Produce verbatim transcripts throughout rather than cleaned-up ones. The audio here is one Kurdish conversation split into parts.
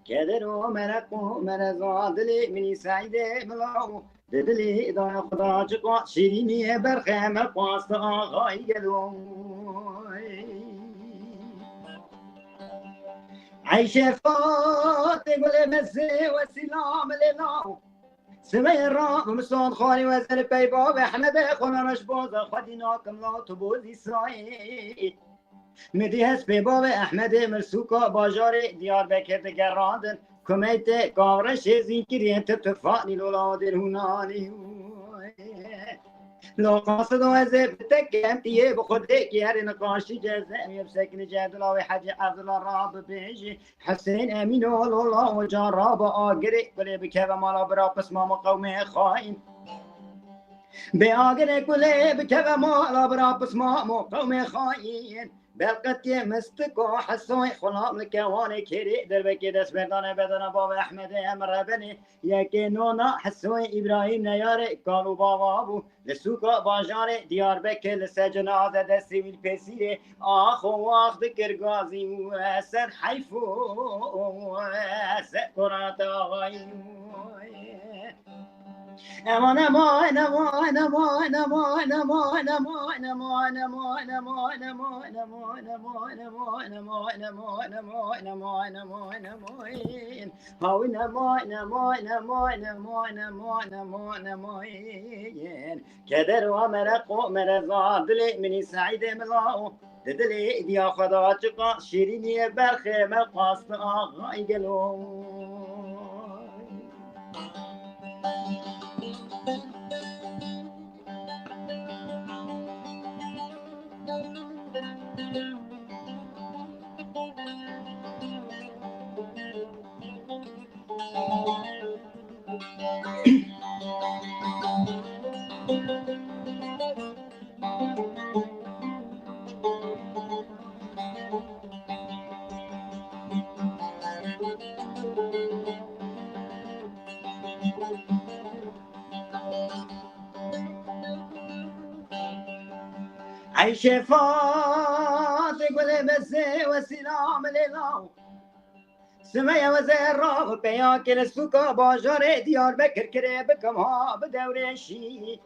Keder û mereq û mereza dilê min î Seîdê Mila û di dilê daya xwe da çiqa şîrînî ye berxê me xwest axayî gelo. Eyşê Fatê gulê mezê wesîla milê law. Sivê ra bi misal xwarî wezir pey bavê Ehmedê xwe me meş boza xwedî nakim la tu bozî sayê. Midî hespê bavê Ehmedê mirsûka bajarê Diyarbekir digerandin. Kumeytê kavreşê zînkiriyên tu tufanî lola dêr hûnanî. Lo qasido ez ê bi tek em tiyê bi xwedê ki herê niqaşî cezem yê bi sekinî cedula wê Hecî Evdula ra bibêjî. Hesên Emîno lola oca ra bi agirê kulê bikeve mala bira pismamo qewmê xayîn. Bê agirê kulê bikeve mala bira pismamo qewmê xayîn. Belqetiyê mistiko Hesoyê xulam li kewanê kêrê derbekê destberdane bedena bavê Ehmedê em rebenê yekê nona Hesoyê Îbrahîm neyarê kal û bava bû. Li sûka bajarê Diyarbekir li ser cenaze destê wî li pêsîrê ax û wax dikir gazî û ser heyf û ser kurata axayî. Keder û mereq û mereza dilê min î Seîdê Mila û di dilê diya xwe de çiqa şîrînî ye berxê me xwest axayî gelo. Eyşê Fatê gulê bezê wesîla milê law. Sivê ew ez ê ra bi peyakê li sûka bajarê Diyarbekir kirê bikim ha bi dewrêşî.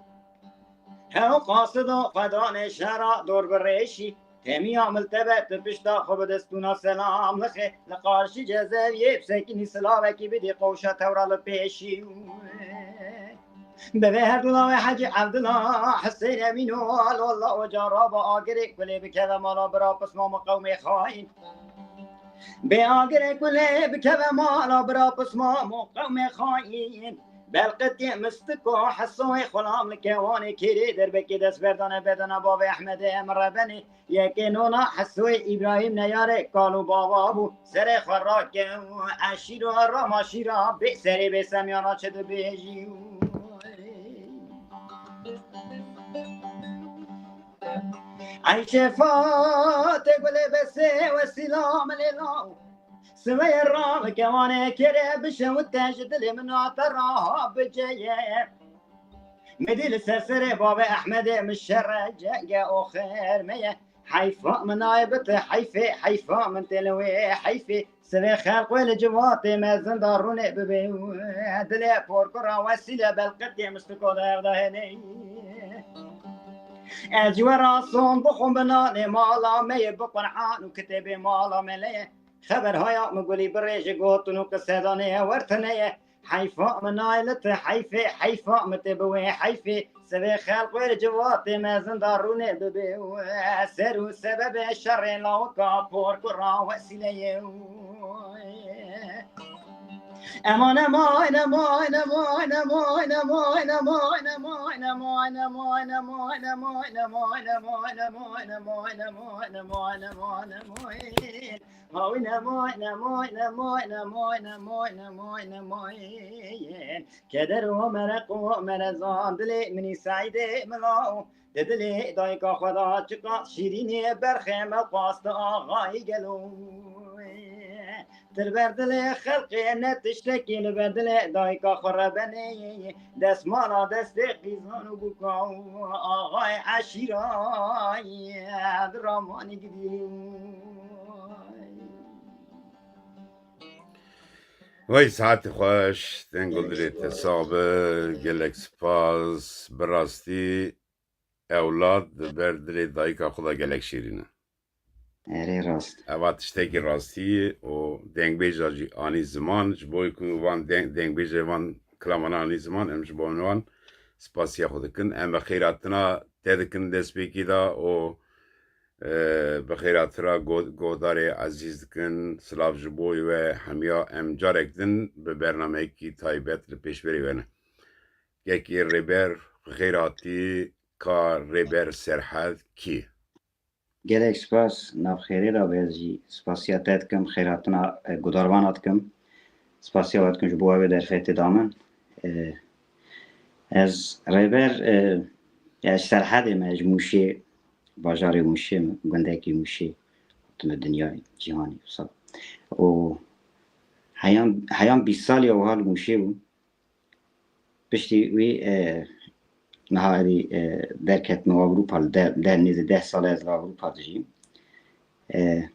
Hew qasido xwedanê şera dor bi rêşî. Temiya miltebe tu pişta xwe bi destûna selam lixê. Li qarşî cezeviyê bi sekinî silavekî bidî qewşa tewra li pêşî. Bi vê her du lawê Hecî Evdila, Husên Emîn û Alolla Oca ra bi agirê kulê bikeve mala bira pismamo qewmê xayîn. Bê agirê kulê bikeve mala bira pismamo qewmê xayîn. Belqetiyê mistiko Hesoyê xulam li kewanê kêrê derbekê destberdane bedena bavê Ehmedê em rebenê. Yekê nona Hesoyê Îbrahîm neyarê kal û bava bû. Serê xwe rake û eşîra ramaşîra bê serê bê semyana çi dibêjî. Eyşê Fatê gulê besê wesîla milê law. Sivê ra li kewanê kêrê bişewite ji dilê min a te ra ha biceye. Medî li ser serê bavê Ehmedê min şere cenge oxer me ye. Heyfa min nayê bi te heyfê, heyfa min tê li wê heyfê. Sivê xelq wê li civatê mezin da rûnê bibê. Dilê porkura wesîle belqetê mistiko de ev da hênê. Ez ji we ra son bixwim bi nanê mala me ye, bi Qur'an û kitêbê mala me leye. Xeber haya min gulî birêje gotin û qisedanê ye wertine ye. Heyfa min nayê li te heyfê, heyfa min tê bi wê heyfê. Sivê xelq wê li civatê mezin da rûnê bibê û ser û sebebê şerê lawika porkura wesîle ye. Eman, eman, eman. Hawî nemoy, nemoy, nemoy. Keder û mereq û merezan dilê minî Seîdê mila û di dilê dayika xwe de çiqas şîrînê berxê me xwast axayî gelo. Til ber dilê xelqê ne tiştekî li ber dilê dayika xwe rebenê. Destmala destê qîzan û bûka û axayê eşîra ye di ramanî gidî. Wey saetî xweş, deng û dilê te sax be, gelek spas, bi rastî ewlad di ber dilê dayika xwe de gelek şîrîn e. Erê rast. Eva tiştekî rastî ye û dengbêja jî anî ziman, ji bo ku van deng-, dengbêjê van kilaman anî ziman, em ji bo wan spasiya xwe dikin. Em bi xêrhatina te dikin destpêkê de û, e, bi xêrhatina go-, godarê ezîz dikin. Silav ji bo we hemiya, em carek din bi bernameyekî taybet li pêşberî we ne. Kekê Rêber, xêr hatî, ka Rêber Serhed kî? Gelek spas, nav xêrê de be, ez jî spasiya te dikim, xêrhatina, e, gudarvana dikim. Spasiya we dikim ji bo ev derfetê da min. E, ez Rêber, e, ez Serhedê me, ji Mûşê, bajarê Mûşê me, gundekî Mûşê, hatime dinyayê, cîhanê, wisa. Û heyan, heyan bîst salî ya wiha li Mûşê bûm. Piştî wî, e, niha erî, e, derketime Ewropa, li de-, de-, nêzî deh sal ez li Ewropa dijîm. E,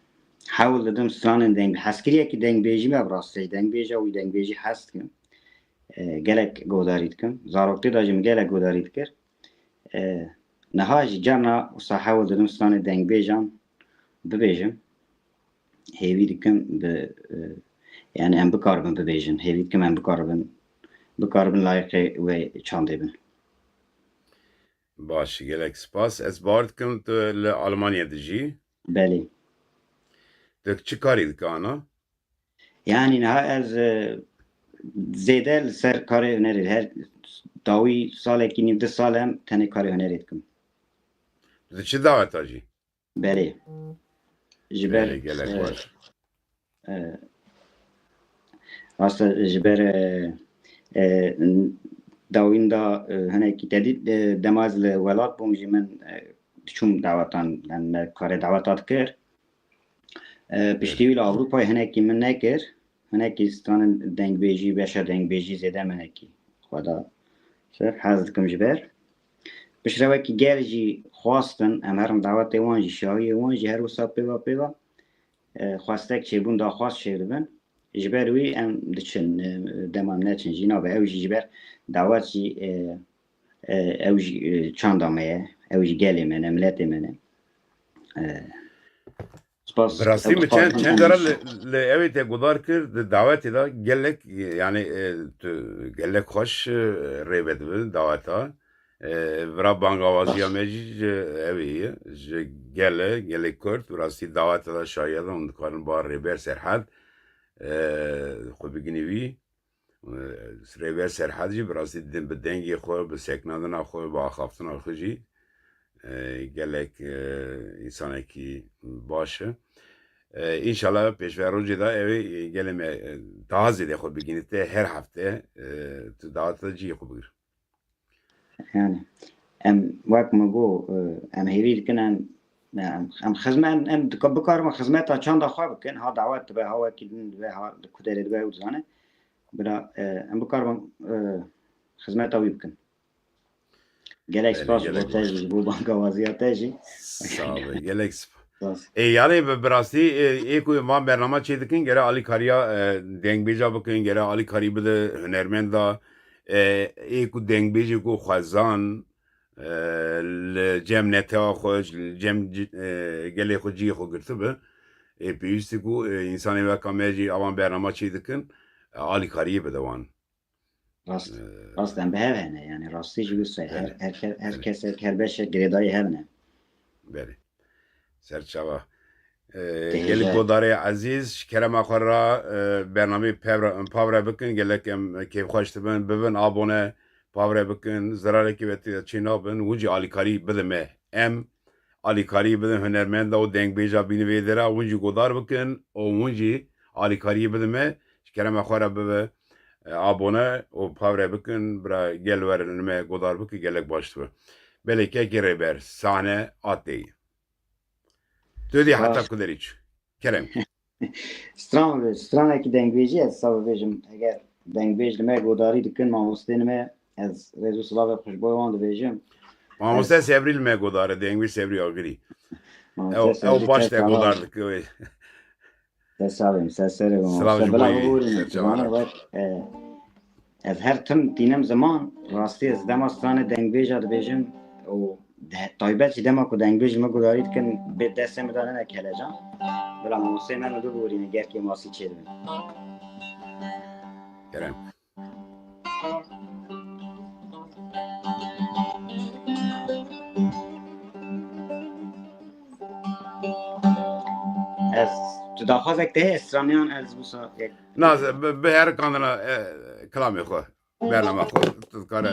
hewl didim stranên deng-, hezkiriyekî dengbêjî me bi rastî, dengbêja wî dengbêjî hez dikim. E, gelek godarî dikim. Zaroktî de jî min gelek godarî dikir. E, niha jî carna wisa hewl didim stranê dengbêjan bibêjim. Hêvî dikim bi, e, yani em bikaribin bibêjin. Hêvî dikim em bikaribin, bikaribin layiqê wê çandê bin. Baş, gelek spas. Ez bawer dikim tu li Almanya dijî. Belê. Tu çi karî dike ana? Yani niha ez, e, zêde li ser karê hunerê, her dawî salekî nîv, du sal em tenê karê hunerê dikim. Tu çi daweta jî? Belê. Ji ber, Belê, gelek e, baş. E, rast e, ji ber, e, e, dawîn da, e, hinekî te dît, e, dema ez li welat bûm jî min, e, diçûm dawetan, yani me karê daweta dikir. E, piştî wî li Ewropayê hinekî min nekir. Hinekî stranên dengbêjî, beşa dengbêjî zêde min nekî. Xweda ser hez dikim ji ber. Piştre wekî gel jî xwestin, em herin dawetê wan jî, şahiyê wan jî her wisa pêva pêva, e, xwestek çêbûn daxwaz çêdibin. Ji ber wî em diçin, e, dema em neçin jî nabe. Ew jî ji ber dawet jî, e, e, ew jî, e, çanda me ye, ew jî gelê me ne, miletê me ne. E, spas. Bi rastî min çend, çend cara li, li ewê te guhdar kir, di dawetê de gelek, yani, e, tu gelek xweş, e, rê vedibin daweta. E, vira bangawaziya me jî ji ewê ye, ji gele, gelê Kurd, bi rastî daweta de şahiya de hûn dikarin ba Rêber Serhed, e, xwe bigihînî wî. E, Rêber Serhed jî bi rastî din bi dengê xwe, bi sekinandina xwe, bi axaftina xwe jî, e, gelek, e, însanekî baş e. E, înşallah pêşve rojê de ew ê gelê me, e, daha zêde xwe bigihînîte her hefte, e, tu daweta cihê xwe bigir. Yani, em wek min got, e, em hêvî dikin, em, em, em xizme-, em, em dika-, bikaribin xizmeta çanda xwe bikin, ha dawet dibe, ha wekî din dibe, ha li ku derê dibe, ew dizane. Bila, e, em bikaribin, e, xizmeta wî bikin. Gelek Belê, spas ji bo gelek te jî, baş. Ji bo bangawaziya te jî. Sağ ol, gelek sp-, Spas. Ê, yani bi, bi rastî, ê, ê ku van bernama çê dikin, gere alîkariya, e, dengbêja bikin, gere alîkarî bide hunermenda, e, ê ku dengbêjê ku xwezan, e, li cem netewa xwe, li cem ci-, e, gelê xwe cihê xwe girtibe. Ê, pêwîst e ku, e, însanê weka me jî avan bernama çê dikin, e, alîkariyê bide wan. Rast. Ee, Rast, em bi hev hene, yani rastî jî wisa ye. Her, Evet. her, ke-, her Evet. kesek, her beşek girêdayî hev ne. Belê. Serçava. Ee, Gelek godarê ezîz, ji kerema xwe re, e, bernameyê pevre, pavre bikin, gelek em kêfxweş dibin, bibin abone, pavre bikin, zirarekî ve tê çê nabin, hûn jî alîkarî bidin me. Em alîkarî bidin hunermenda û dengbêja bînî vê dera, hûn jî godar bikin û hûn jî alîkarî bidin me, ji kerema xwe re bibe, e, abone û pavre bikin, bira gel werin me godar bikin, gelek baş dibe. Belê kekê rêber, sahne a te ye. Tu dê heta Baş. Ku derî çû. Kerem. Stran, stranekî dengbêjî ez sa bibêjim. Eger dengbêj li me godarî dikin, mamosteyên me, ez rêz û silavê xwe ji bo wan dibêjim. Mamoste Ez Sebrî li me godar e, dengbêj Sebrî Agirî. Mamoste Ew, Sebrî ew baş te Çekana. Godar dike wê. Te sağ olun, sen sere olun. Silav ji bo yî, serçe wek, e, Ez her tim tînim ziman, rastî ez dema stranê dengbêja dibêjim û de-, taybet jî dema ku dengbêj ji min gudarî dikin, bê destê min de nene kelecan. Bila mamosteyê me min biborîne, ger kêmasî çêdibin. Kerem. Ez, tu daxwazek te heye straniyan ez wisa yek Na, bi, bi herikandina, e, kilamê xwe, bernama xwe, tu dikare.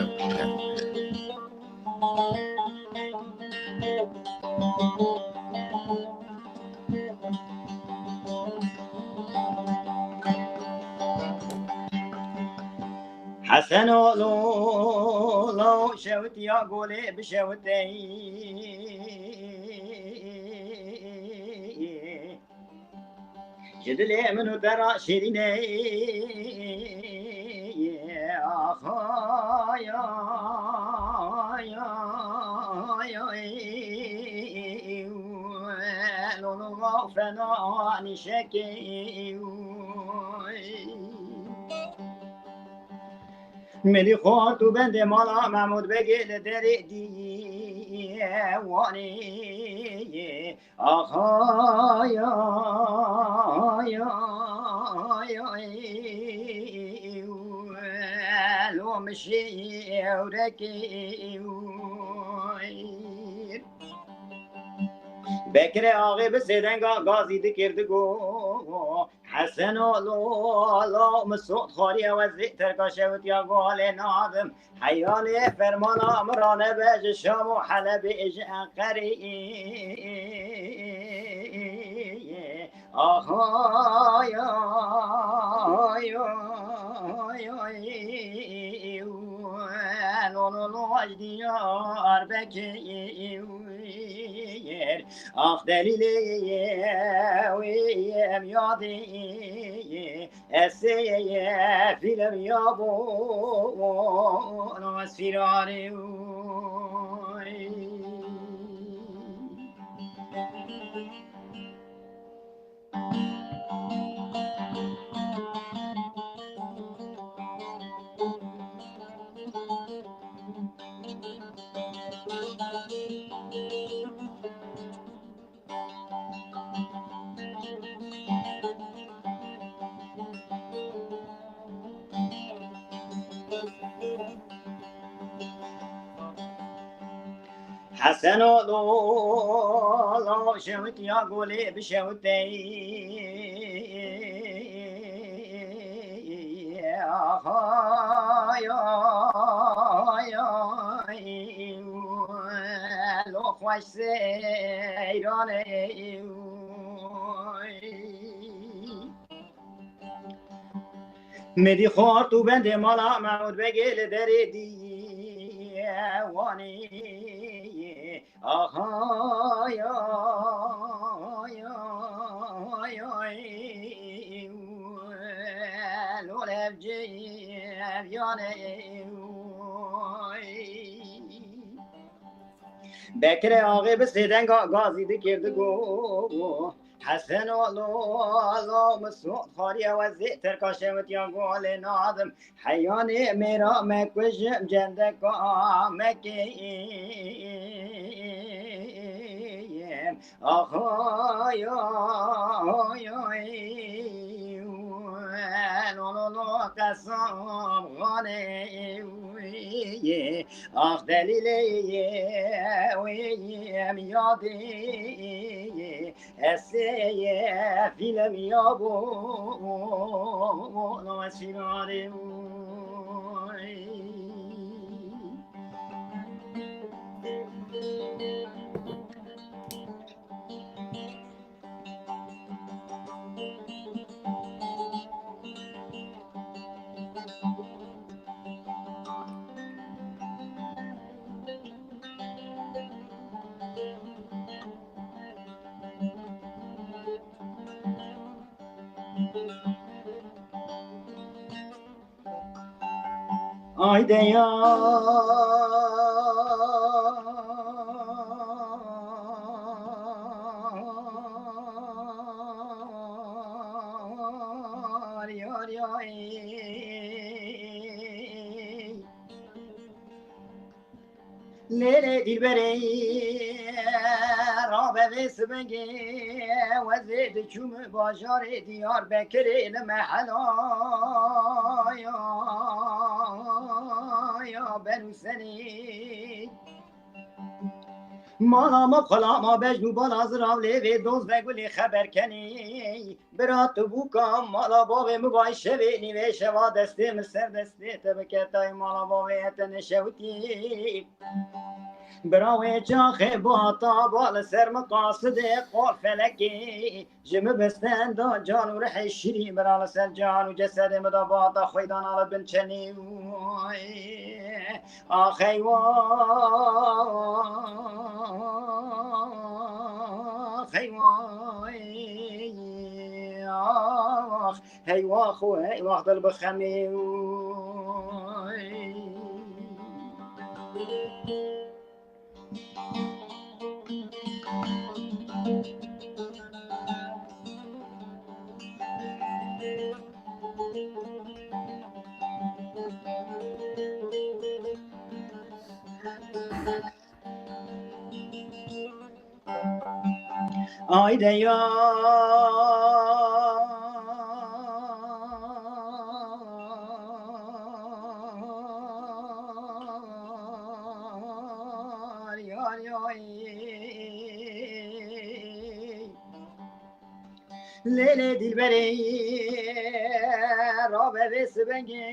Heseno lo, lo, şewitiya golê bişewiteyî. Ji dilê min û te re şêrîn e. Ax, ay, ay, ay, ay. Lolo fena nîşekê. Milî xort û bendê mala Mehmûd Begê li derê dîwanê. Ax, ay, ay, ay, ay, lo min şêwrekê. Bekirê axê bi sêdenga gazî dikir digo, Heseno lo, lo, min sot xwariye, ez vê terka şewitiya golê nadim. Heyanê fermana min ranebe ji Şam û Helebê ji Enqerê. Ax, ay, ay, ay, ay, lo, lo, lo, ji Diyarbekir. Ax, delîlê wê em yadê. Ez ê fîlim ya bo, ez fîrarê Heseno lo, lo, şewitiya golê bişewiteyî. Ax, ay, ay, ay, lo xweş seyranê. Mêdî xort û bendê mala Mehmûd Begê li derê dîwanê. Ax, ay, ay, ay, ay, ay, lo levcê evyanê. Bekirê axê bi sêdenga gazî dikir digo, Heseno lo, lo, min sot xwariye, ez ê terka şewitiya golê nadim. Heyanê mêra me kujim, cendeka me kêm. Ax, ay, ay, ay, lo, lo, lo, qesab xanê. Ax delîlê wê yê em yadê esê ye fîlm ya bo no esîrarê. Ay de yar, yar, yar. Lêlê dîlberê rabe vê sibengê, wezê diçûm bajarê Diyarbekirê li mehela ya Benûsenê. Mala me xwela ma bejn û bala zirav lê vê doz vegulê xeber kenê. Bira tu bûka mala bavê min vay şevê nîvê şeva destê min ser destê te biketay mala bavê te neşewtî. Bira wê çaxê bata ba li ser min qasidê qol felekê ji min bistenda can û rihê şirî bira li ser can û cesedê min da bata xweydan ali bin çenê. Ax eywa, ax eywa, ax heywa xwe heywa dil bixemê. Ay de yar, yar, yar. Lêlê dîlberê rabe vê sibengê,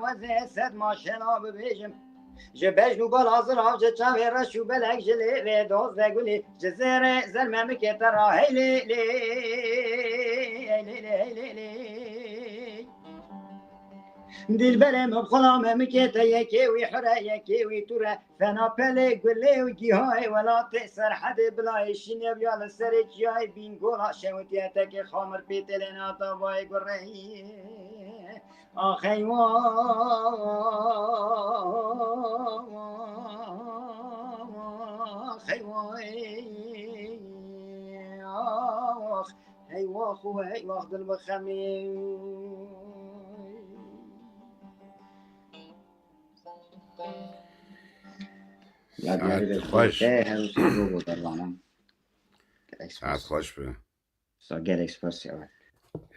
wezê sed maşela bibêjim. Ji bejn û bal hazir av, ji çavê reş û belek, ji lê vê doz de gulî, ji zêrê zer memikê te ra hey lê lê, hey lê lê, hey lê lê. Dîlberê min xula memikê te yekê wî hure, yekê wî tûre, fena pelê gulê û gîhayê welatê serhedê bilayê şînê ya li serê çiyayê Bîngola şewitiye tekê xamir pê têlê nata bayê gureyê. Ax eywa, ax eywa, ax eywa xwe eywa dil bixemê. Ya diyarê Saet xweş. Te her wisa zor bo dervana. Saet xweş be. Sa gelek spas ya.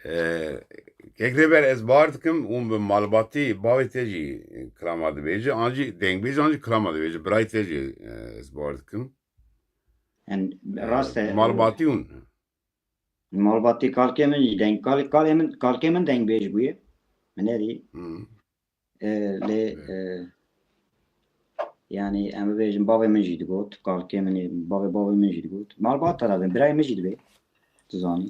Ee, Kek Rêber, ez bawer dikim û bi malbatî bavê te jî kilama dibêje, an jî dengbêj, an jî kilama dibêje, birayê te jî, e, ez bawer dikim. Yani, Ee, rast e. Malbatî hûn. Malbatî kalkê min jî deng, kal-, kalê min, kalkê min dengbêj bûye. Min nerî. Hı. E, lê, Evet. e, yani em bibêjin bavê min jî digot, kalkê min ê, bavê bavê min jî digot. Malbata da bin, birayê min jî dibe. Tu zanî.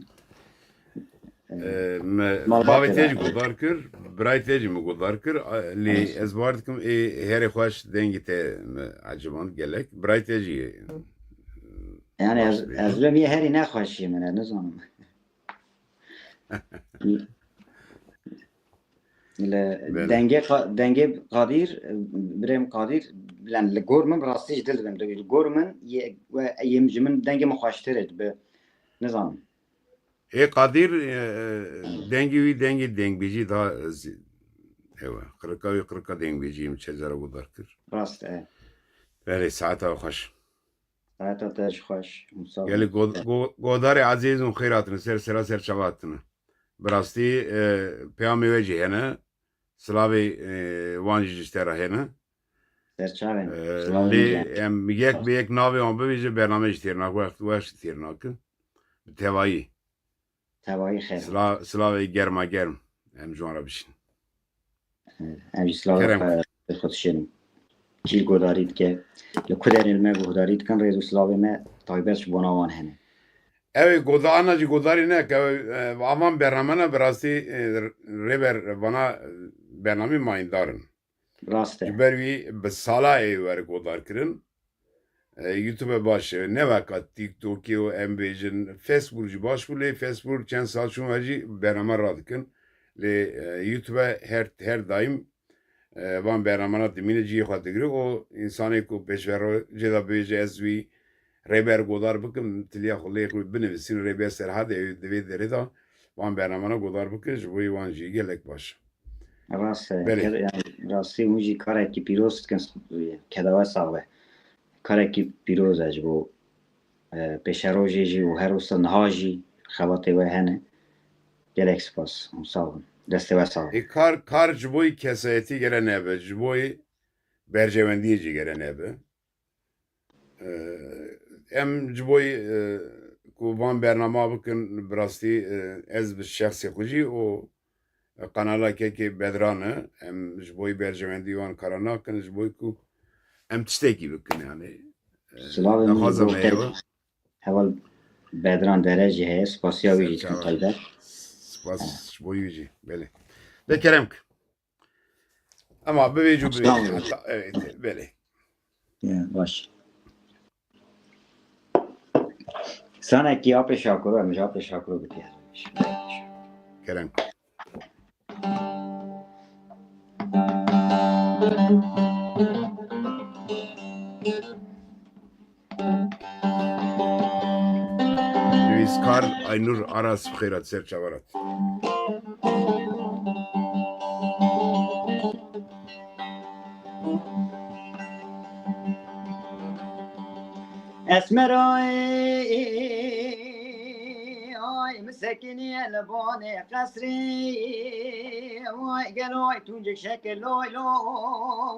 E, E, me malbata bavê te da. Jî guhdar kir, birayê te jî min guhdar kir. A, lê Anladım. Ez bawer dikim ê herê xweş dengê te me eciband gelek. Birayê te jî, e, Yani baş ez, be. Ez lê niye herî nexweşî min e, nizanim. Li Belê. Dengê Qa-, dengê Qadîr, birêm Qadîr, yani li gor min rastî ji dil dibim. Li gor min yê, we, yê ji min dengê min xweştir e, bi, nizanim. Ê Qadîr, e, e, dengê wî dengê dengbêjî daha, e, zî-, ew e. Qirika wî qirika dengbêjî min çend cara guhdar kir. Rast e. Belê, saeta we xweş. Saeta te jî xweş û sax Gelê be. Go-, Go-, Godarê ezîz û xêr hatine, ser sera ser çava hatine. Bi rastî, e, peyamê we jî hene. Silavê, e, wan jî ji te re hene. Serçavên, E, silavên lê hene. Em yek bi yek navê wan bibêje, bername jî têr nake, wext, wext jî têr nake. Bi tevayî. Tevayî xêr. Sila-, silavê germa germ. Em ji wan re bişîn. Em jî silavê Kerem. Xwe, xwe dişênin. Kî guhdarî dike? Li ku derê li me guhdarî dikin, rêz û silavê me taybet ji bona wan hene. Ew ê goda-, ana jî godarî neke, ew, e, avan bername ne bi rastî, e, rêber vana, e, bernamî mayîndar in. Rast e. Ji ber wî bi sala ê were godar kirin. E, YouTube baş e, ne weka TikTokê û em bêjin, Facebook jî baş bû, lê Facebook çend sal çûn ve jî bername radikin. Lê, e, YouTube her, her daîm, e, van bernamana dimîne cihê xwe digire û însanê ku pêşverojê de bêje ez wî rêber godar bikim, tiliya xwe lê xwe binivîsîn, rêber Serhadê ew di vê derê de van bernamana godar bikin, ji bo wan jî gelek baş. Rast e. Belê. Ker-, yani, rastî hûn jî karekî pîroz dikin, kedawe sax be. Karekî pîroz e ji bo, e, pêşerojê jî û her wisa niha jî xebatê we hene. Gelek spas. Hûn sax bin. Destê we sax be. Ê kar, kar ji bo kesayetî gere nebe, ji bo berjewendiyê jî gere nebe. E, em ji bo, e, ku van bernama bikin, bi rastî, e, ez bi şexsê xwe jî û kanala kekê Bedran e, em ji bo berjewendî wan kara nakin, ji bo ku em tiştekî bikin, yani. E, Silavê min daxwaza ji bo me te ye. Heval Bedran Dere jî heye, spasiya wî jî dikim taybet. Spas ji bo wî jî, belê. De kerem ki. Ama bibêj û bibêj. Tamam. Hatta, evet, belê. Ya, baş. Sanekî apê Şakiro, em ji apê Şakiro bitiye. Kerem. Nivîskar Aynur Aras bi xêr hat, ser çavan hat. Esmerayê, ay, min sekiniye li banê qesrê. Way gelo, ay, tuncik şekil loy lo,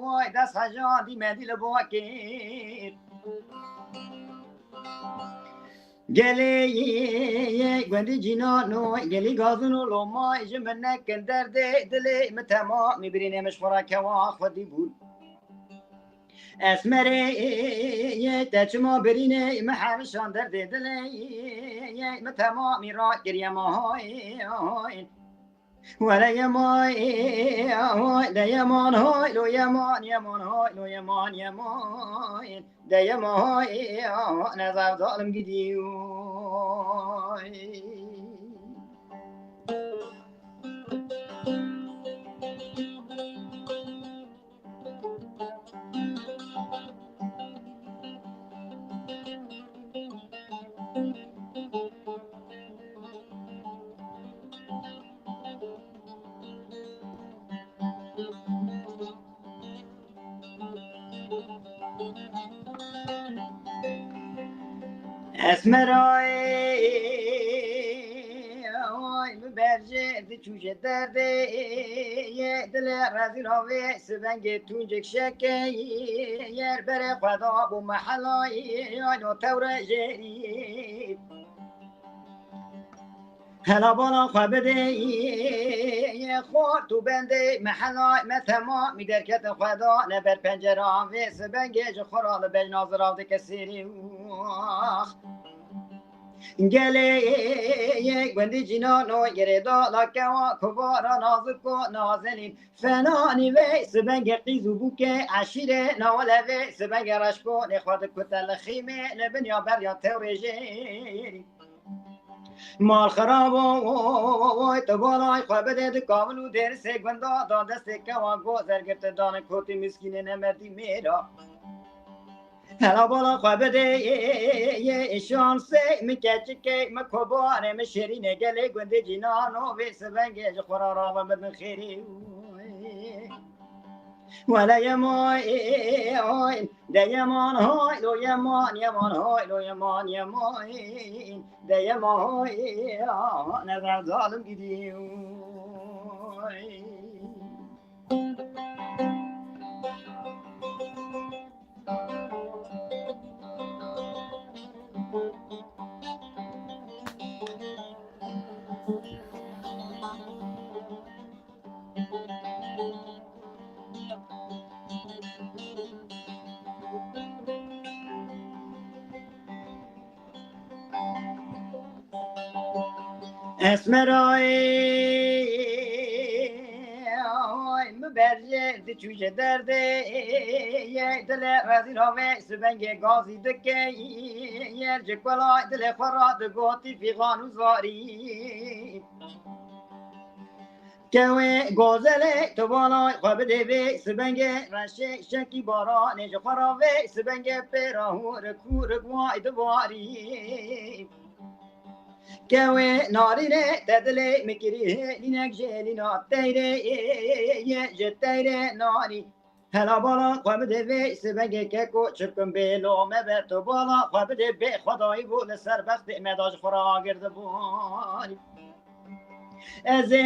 way, dest hejandî me dî li bakê. Gelê ye gundî cînano, gelî gazin û lomay ji min nekin derdê dilê, min temamî birînê, min ji xwe re kewa xwedî bûn. Esmerê ye te çima birînê, min hemşan derdê dilê, ye min temamî rakiriye, ma hay hay. Were ye may, de ye man hay, lo ye man, ye man hay, lo ye man, ye may. De ye may, ne zalim gidiyor. Esmerayê, ay, min berjê diçû ji derdê ye, dilê rezîl havê sibengê tuncek şekê yer berê xwe da bû mehelayê, ay, no tewre jêrî. Hela bala xwe bidê, ye xort û bendê mehela me temamî derkete xwe da, ne ber pencera vê sibengê ji xwe ra li bejna zirav dike sêrî. Gelê ye gundî cînano, gerê dala kewa, kubara nazik û nazenîn. Fenanî vê sibengê qîz û bûkê eşîrê, nawale vê sibengê reşkonê xwe dikute li xîmê, li bin ya berya tewrê jêrî. Mal xirabo, oy, tu balay xwe bidê di kavil û dêrisê gunda da, destê kewa go zergirtin dane kotê miskînê nemerdî mêra. Hela bala xwe bidê, şansê min keçikê, min kobarê, min şêrînê gelê gundê cînano, vê sibengê ji xwe ra rabe bidin xêrê. Wele yeman, de yeman hay, lo yeman, yeman hay, lo yeman, yeman. De yeman hay, ne zalim gidiyor. Esmerayê, ay, mi berjê diçû ji derdê ye, dilê rezîl havê sibengê gazî dike, yer ji kulay dilê xwe ra digotî fîxan û zarî. Kewê gozelê tu balay xwe bidê vê sibengê reşê şekî baranê ji xwe ra vê sibengê pêra hûrik hûrik way dibarî. Kewê narînê te dilê min kirî hêlînek ji hêlîna teyrê ye ji teyrê narî. Hela bala xwe bidê vê sibengê keko çirkin bê lome be tu bala xwe bidê bê xwedayî bû li ser bextê me da ji xwe ra agir dibarî. Ez ê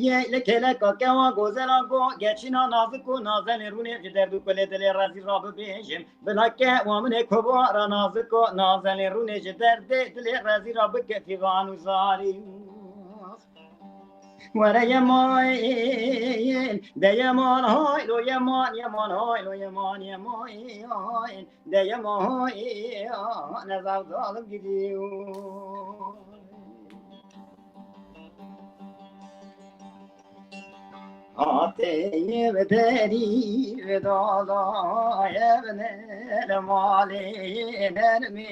yê li kêleka kewa gozela go geçîna nazik û nazelê rûnê ji derd û kulê dilê rezîl ra bibêjim. Bila kewa min ê kovara nazik û nazelê rûnê ji derdê dilê rezîl ra bike fîxan û zarî. Were yemayên, de yeman haylo yeman, yeman haylo yeman, yemayên, de yemayên, ne zevdal gidiyor. Hatê bi derî bi dala ye bi nermalê, nermê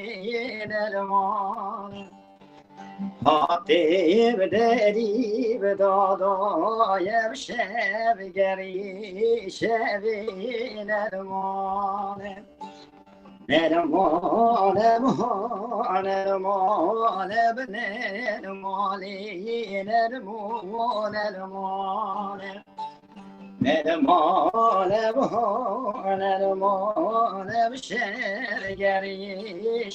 nermalê. Hatê bi derî bi dala ye bi şevgerî, şevê nermalê. Nermale, nermale, bi nermalê, nermo, nermale. Nermale, bi nermale, bi şevgerî,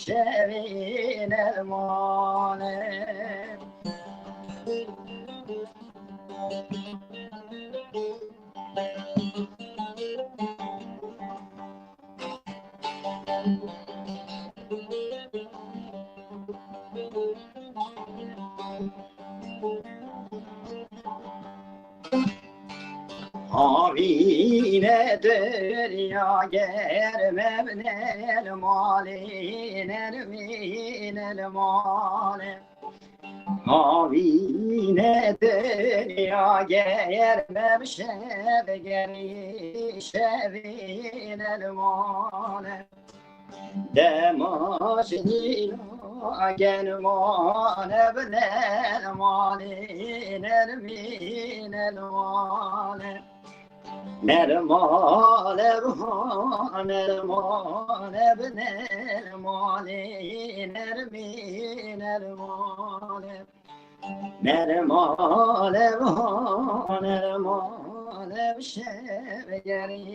şevê nermale. Havîne derya germe binel malê, nermînel malê. Havîne derya germe bi şevgerî, şevînel malê. Dema ji nîna germane bi nermalê, nermînel malê. Nermale, nermale, bi nermalê, nermînel malê. Nermale, nermale, bi şevgerî,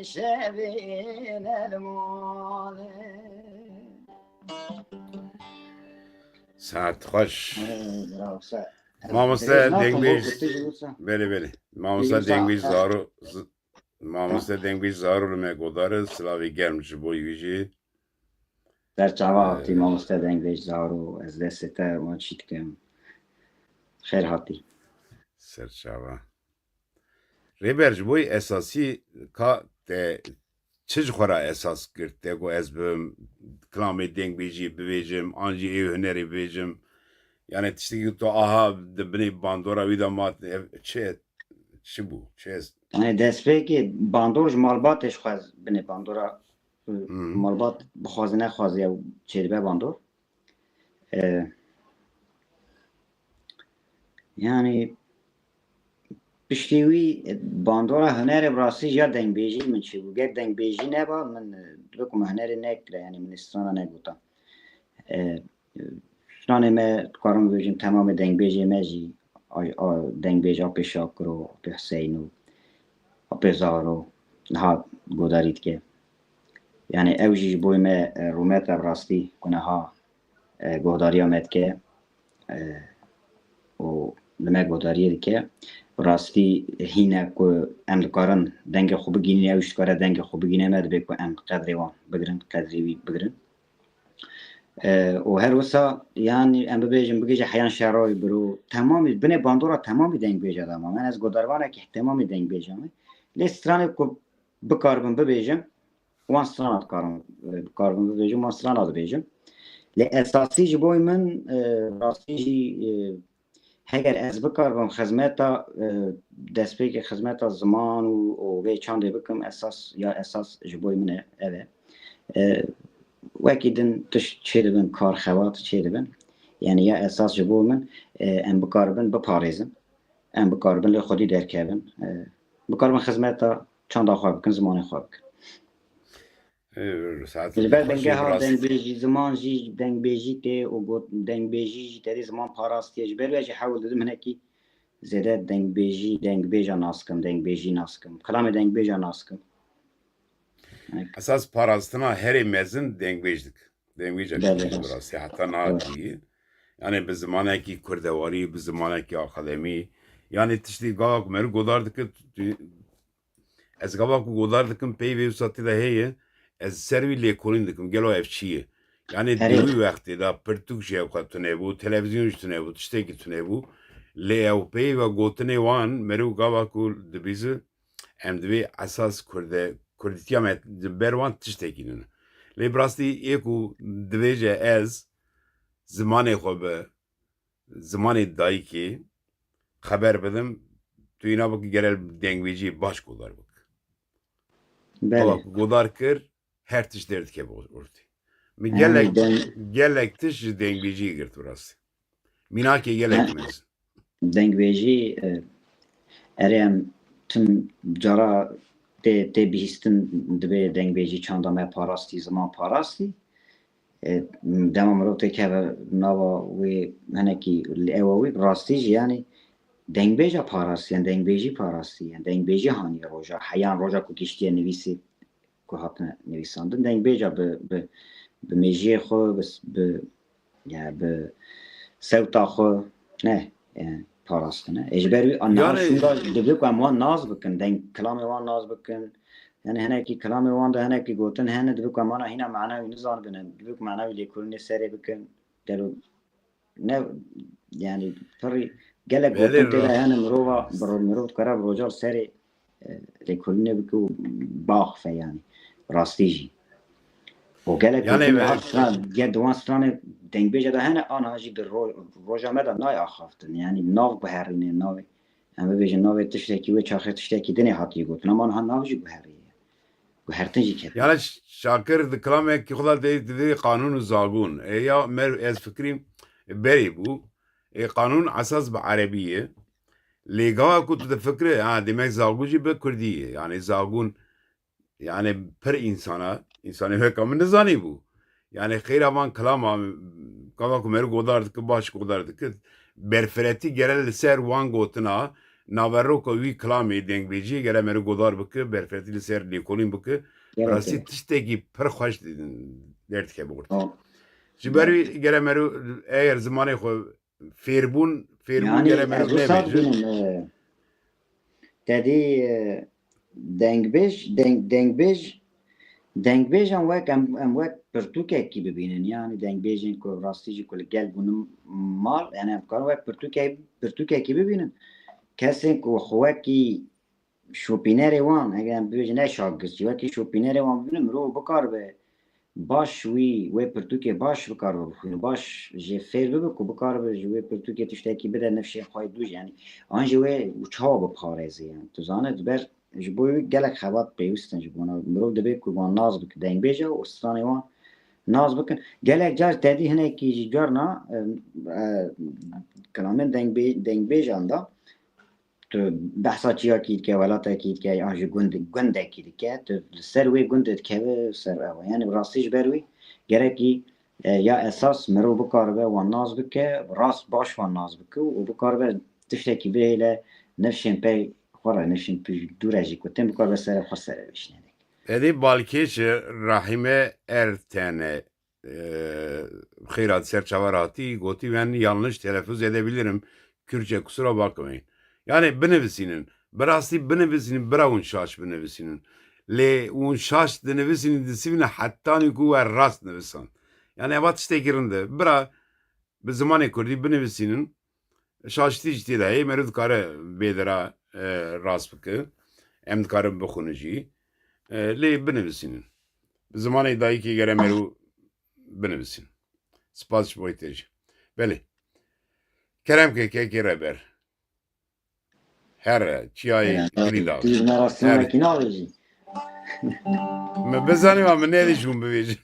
şevînel malê. Saet xweş. Ey, bravo, se-, Mamoste ez nakim, Dengbêj. Belê, belê. Mamoste Dengbêj Zaro, Z-, Mamoste Dengbêj Zaro li me godar e, silavê germ ji bo wî jî. Serçava hatî, Ee, mamoste Dengbêj Zaro, ez destê te wan çî dikim. Xêr hatî. Serçava. Rêber, ji bo yê esasî ka te çi ji xwe re esas girt? Te got ez bim kilamê dengbêjiyê bibêjim, an jî ê hunerê bibêjim. Yani tiştekî tu aha di binê bandora wî de ma ev çi, çi bû? Çi ez Yani destpêkê bandor ji malbatê ji xwe ez binê bandora, e, Hı hı. malbat bixwaze nexwaze ew çêdibe bandor. E, yani piştî wî, e, bandora hunerê bi rastî ya dengbêjî min çêbû. Ger dengbêjî neba min, e, dibe ku min hunerê nekire, yani min strana negota. E, stranê me, dikarim bibêjim, temamê dengbêjê me jî, ay, a, dengbêj Apê Şakiro, Apê Huseyno, Apê Zaro, niha godarî dike. Yani ew jî ji bo me, e, rûmet e bi rastî ku niha, e, guhdariya me dike, e, û li me guhdariyê dike. Bi rastî hîn e ku em dikarin dengê xwe bigihînin, ew jî dikare dengê xwe bigihîne, me dibê ku em qedrê wan bigirin, qedrê wî bigirin. E, û her wisa, yanî em bibêjin, bigihîje heyan şeroyê biro, temamî, binê bandora temamî dengbêja de mam. Yanî ez godarvanekî temamî dengbêja me. Lê stranê ku bikaribim bibêjim, wan strana dikarim, e, bikaribim bibêjim, wan strana dibêjim. Lê esasî ji bo min, e, rastî jî, e, heger ez bikaribim xizmeta, e, destpêkê xizmeta ziman û, û vê çandê bikim, esas, ya esas ji bo min e, ev e. E, wekî din tişt çêdibin, kar xebat çêdibin. Yanî ya esas ji bo min, e, em bikaribin biparêzin. Em bikaribin lê xwedî derkevin. E, bikaribin xizmeta çanda xwe bikin, zimanê xwe bikin. E, saet Ji ber xweş ê dengeha bi rastî. Dengbêjî, ziman jî dengbêjî tê û got, dengbêjî jî tedî ziman parastiye. Ji ber wê jî hewl didim hinekî zêde dengbêjî, dengbêja nas kim, dengbêjî nas kim, kilamê dengbêja nas kim. Esas parastina herê mezin dengbêj dik. Dengbêja Belê, şikî rast. Rastî heta niha Rast. Dî. Yanî bi zimanekî kurdewarî, bi zimanekî akademî. Yanî tiştî gava ku meriv godar dike, tu, tu, ez gava ku godar dikim, peyvê wisa tê de heye, ez ser wî lêkolîn dikim, gelo ev çi ye? Yanî Herê. Di wî wextê de pirtûk jî hewqet tune bû, televîzyon jî tune bû, tiştekî tune bû. Lê ew peyva gotinê wan, meriv gava ku dibîzi, em divê esas Kurde, Kurdîtiya me di ber wan tiştekî nîne. Lê bi rastî ê ku divêje ez zimanê xwe bi zimanê dayikê xeber bidim, tu îna bikî gere dengbêjiyê baş godar bik. Belê. Baba ku godar kir, her tişt derdikeve ortê. Min Yanî gelek, deng- gelek tişt ji dengbêjiyê girt bi rastî. Mînakê gelek Ha. mezin. Dengbêjî, e, erê em tim cara tê, tê bihîstin, dibê dengbêjî çanda me parastî, ziman parastî. E, dema mirov tê keve nava wê hinekî li ewa wî, rastî jî, yanî dengbêja parastî, yan dengbêjî parastî, yan dengbêjî haniye roja, heyan roja ku giştiye nivîsê ku hatine nivîsandin. Dengbêja bi, bi, bi mêjiyê xwe, bi, bi, ya, bi sewta xwe ne, e, parastine. E, ji ber wî, a, niha Yani şûnda dibe ku em wan nas bikin, deng, kilamê wan nas bikin. Yani hinekî kilamê wan de hinekî gotin hene, dibe ku em wana hîna mana wî nizanibin, dibe ku mana wî lêkolînê serê bikin. Gelo ne, yani pirî gelek Belê gotin tê de rast. Hene, mirova, bi ro-, mirov dikare bi roja li serê, e, lêkolînê bike û baxfe yani. Rastî jî. Û gelek Yani gotin be- hat stran, gel di wan stranê dengbêje de hene, ana jî di ro-, roja me de nayê axaftin. Yani nav guherîne, navê. Em bibêjin navê tiştekî wê çaxê tiştekî dinê hatiye gotin. Ama niha nav jî guheriye. Guhertin jî ketiye. Yani Ş-, Şakir di kilamekî xwe de dê-, divê qanûn û zagûn. E, ya mer-, ez fikirîm, e, berê bû. E, qanûn esas bi erebî ye. Lê gava ku tu difikire, ha, demek zagûn jî bi kurdî ye. Yani zagûn, yani pir însana, însanê weka min nizanîbû. Yani xêra van kilama, gava ku meriv godar dike, baş godar dike. Berfiretî gere li ser wan gotina, naveroka wî kilamê dengbêjiyê gere meriv godar bike, berfiretî li ser lêkolîn bike. Gerek Rastî gerek. Tiştekî pir xweş derdikeve ortê. Ha. Ji ber wî gere meriv eger zimanê xwe fêrbûn, fêrbûn Yani gere meriv ez wisa nebêje. Dibînim, e, te dî, e, dengbêj, deng-, dengbêj, dengbêjan wek em, em wek pirtûkekî bibînin. Yani dengbêjên ku rastî jî ku li gel bûnin mal, yani em karin wek pirtûke-, pirtûkekî bibînin. Kesên ku xwe wekî şopînerê wan, eger em bibêjin ne şagirtî, wekî şopînerê wan bibînin, mirov bikaribe baş wî, wê pirtûkê baş bikaribe bixwîne, baş jê fêr bibe ku bikaribe ji wê pirtûkê tiştekî bide nifşên xwe yê dû jî, yani an jî wê û çawa biparêze, yani tu zane, diber ji bo wî gelek xebat pêwist in ji bona mirov, dibê ku wan nas bikin, dengbêja û stranê wan nas bikin. Gelek car tedî hinekî jî carna, e, e, kilamên dengbê-, dengbêjan de tu behsa çiyakî dike, welatekî dike, yan jî gund-, gundekî dike, tu li ser wê gundê dikeve ser ew. Yani bi rastî ji ber wî gerekî, e, ya esas mirov bikaribe wan nas bike, rast baş wan nas bike û bikaribe tiştekî bihêle nifşên pey xwe re, nifşên pêş dû re jî ku tên bikaribe serê xwe sere bişîne. Edî balkêş Rahîme Ertene. E, xêra di ser çavar hatî, gotî, ben yanlış telaffuz edebilirim. Kürtçe kusura bakmayın. Yani binivîsînin. Bi rastî binivîsînin, bira hûn şaş binivîsînin. Lê hûn şaş dinivîsînin, disivînin hetanî ku we rast nivisan. Yani eva tiştekî rind e. Bira bi zimanê kurdî binivîsînin. Şaştî jî tê de heye, meriv dikare vê dera, e, rast bike. Em dikarin bixwînin jî. E, lê binivîsînin. Bi zimanê dayikê gere meriv binivîsîn. Spas ji bo te jî. Belê. Kerem ke kekê reber. Here, çiyayê Kilî da. Tu ji me re Here. Sînekî navêjî. Me bizanî, ma min nedî ji hûn bibêjin.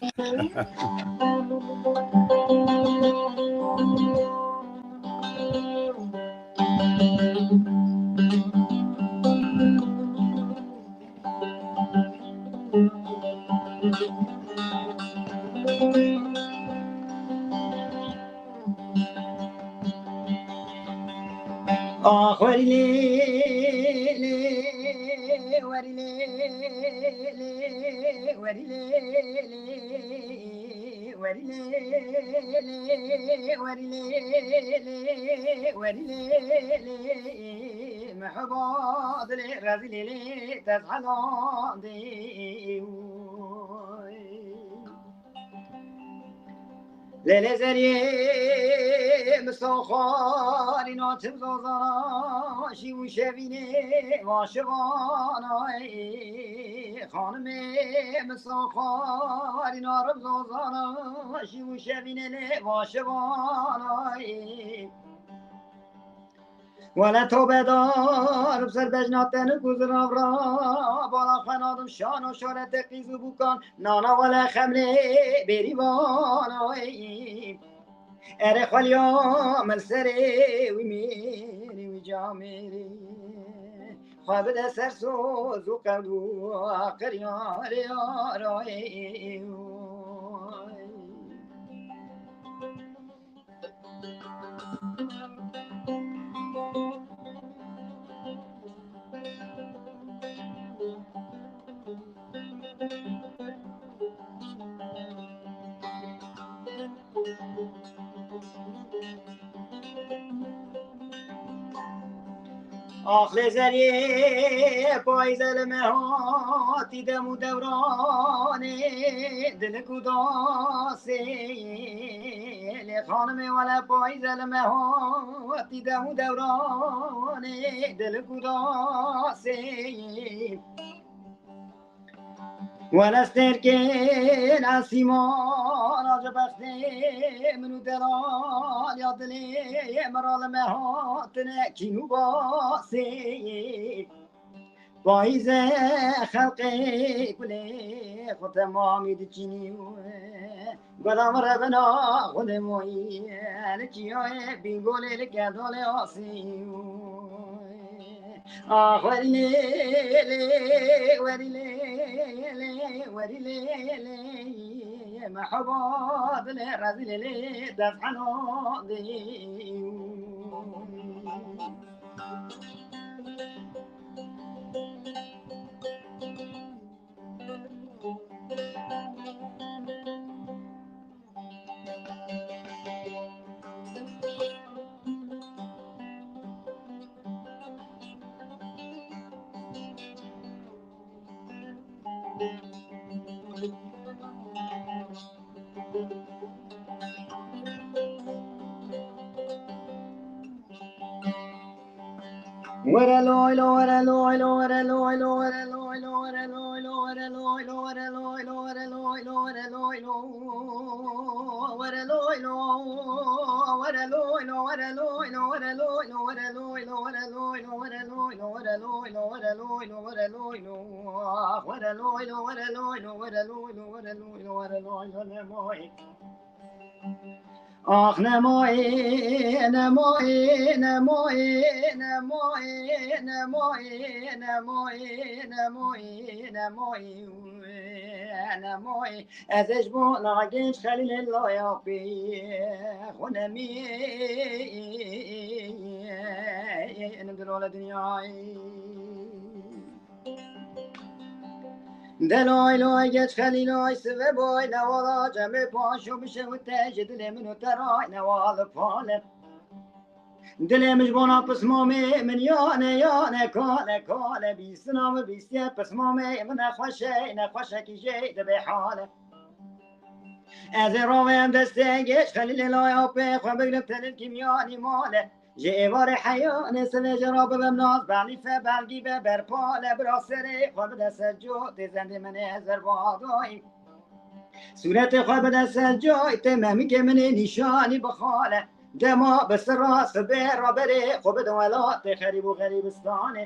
Ax werî lê lê, werî lê lê, werî lê lê, werî lê lê, werî lê lê, werî lê lê, meheba dilê rezîlê lê tezhelandê. Lê lê zeriyê misoxarîna tim zozana şî û şevînê vaşivana. Xanimê misoxarîna rim zozana şî û şevînê lê vaşivana. Wele tobedar bi ser bejna te nik û zirav ra, bala xwe nadim şano şorete qîz û bûkan, nana wele xemlê bêrîvan. Ey, erê xweliya min serê wî mêrî, wî camêrî, xwe bide ser soz û qewd û qiryarê yara. Ey, Ax lê zeriyê payîze li me hatî dem û dewranê dilik û dasê. Lê xanimê wele payîze li me hatî dem û dewranê dilik û dasê. Wele stêrkên esîmana ji bextê min û delaliya dilê min re li me hatine kîn û basê. Payîze xelqê gulê xwe temamî diçînî û gula min re bina xwe demoyî li çiyayê bîngolê li kedolê asî. Ax werî lê lê, werî lê lê, werî lê lê, meheba dilê rezîlê lê dest heno dê. Ax nemayê, nemayê, nemayê, nemayê, nemayê, nemayê, nemayê, nemayê, nemayê. Ez ê ji bo na genç Xelîlê laya pê xwe nemî in dilole dinyayê. Delay lay geç Xelîlay sive bay newala cemê paşo bişewite ji dilê min û te ray newal pale. Dilê min ji bona pismamê min yane, yane, kale, kale, bîstina min bîstiye pismamê min nexweş e, nexweşekî jê dibe hale. Ez ê ravêm destê geç Xelîlê laya pê xwe bigrim telin kîmyanî male. Ji êvarê heyanê sivê ji ra bibim nas belîfe belgî be berpale bira serê xwe bide ser cotê zendê min ê zerbadoyî. Sûretê xwe bide ser cotê memikê min ê nîşanî bixale. Dema bi sira sibê raberê xwe bide welatê xerîb û xerîbistanê.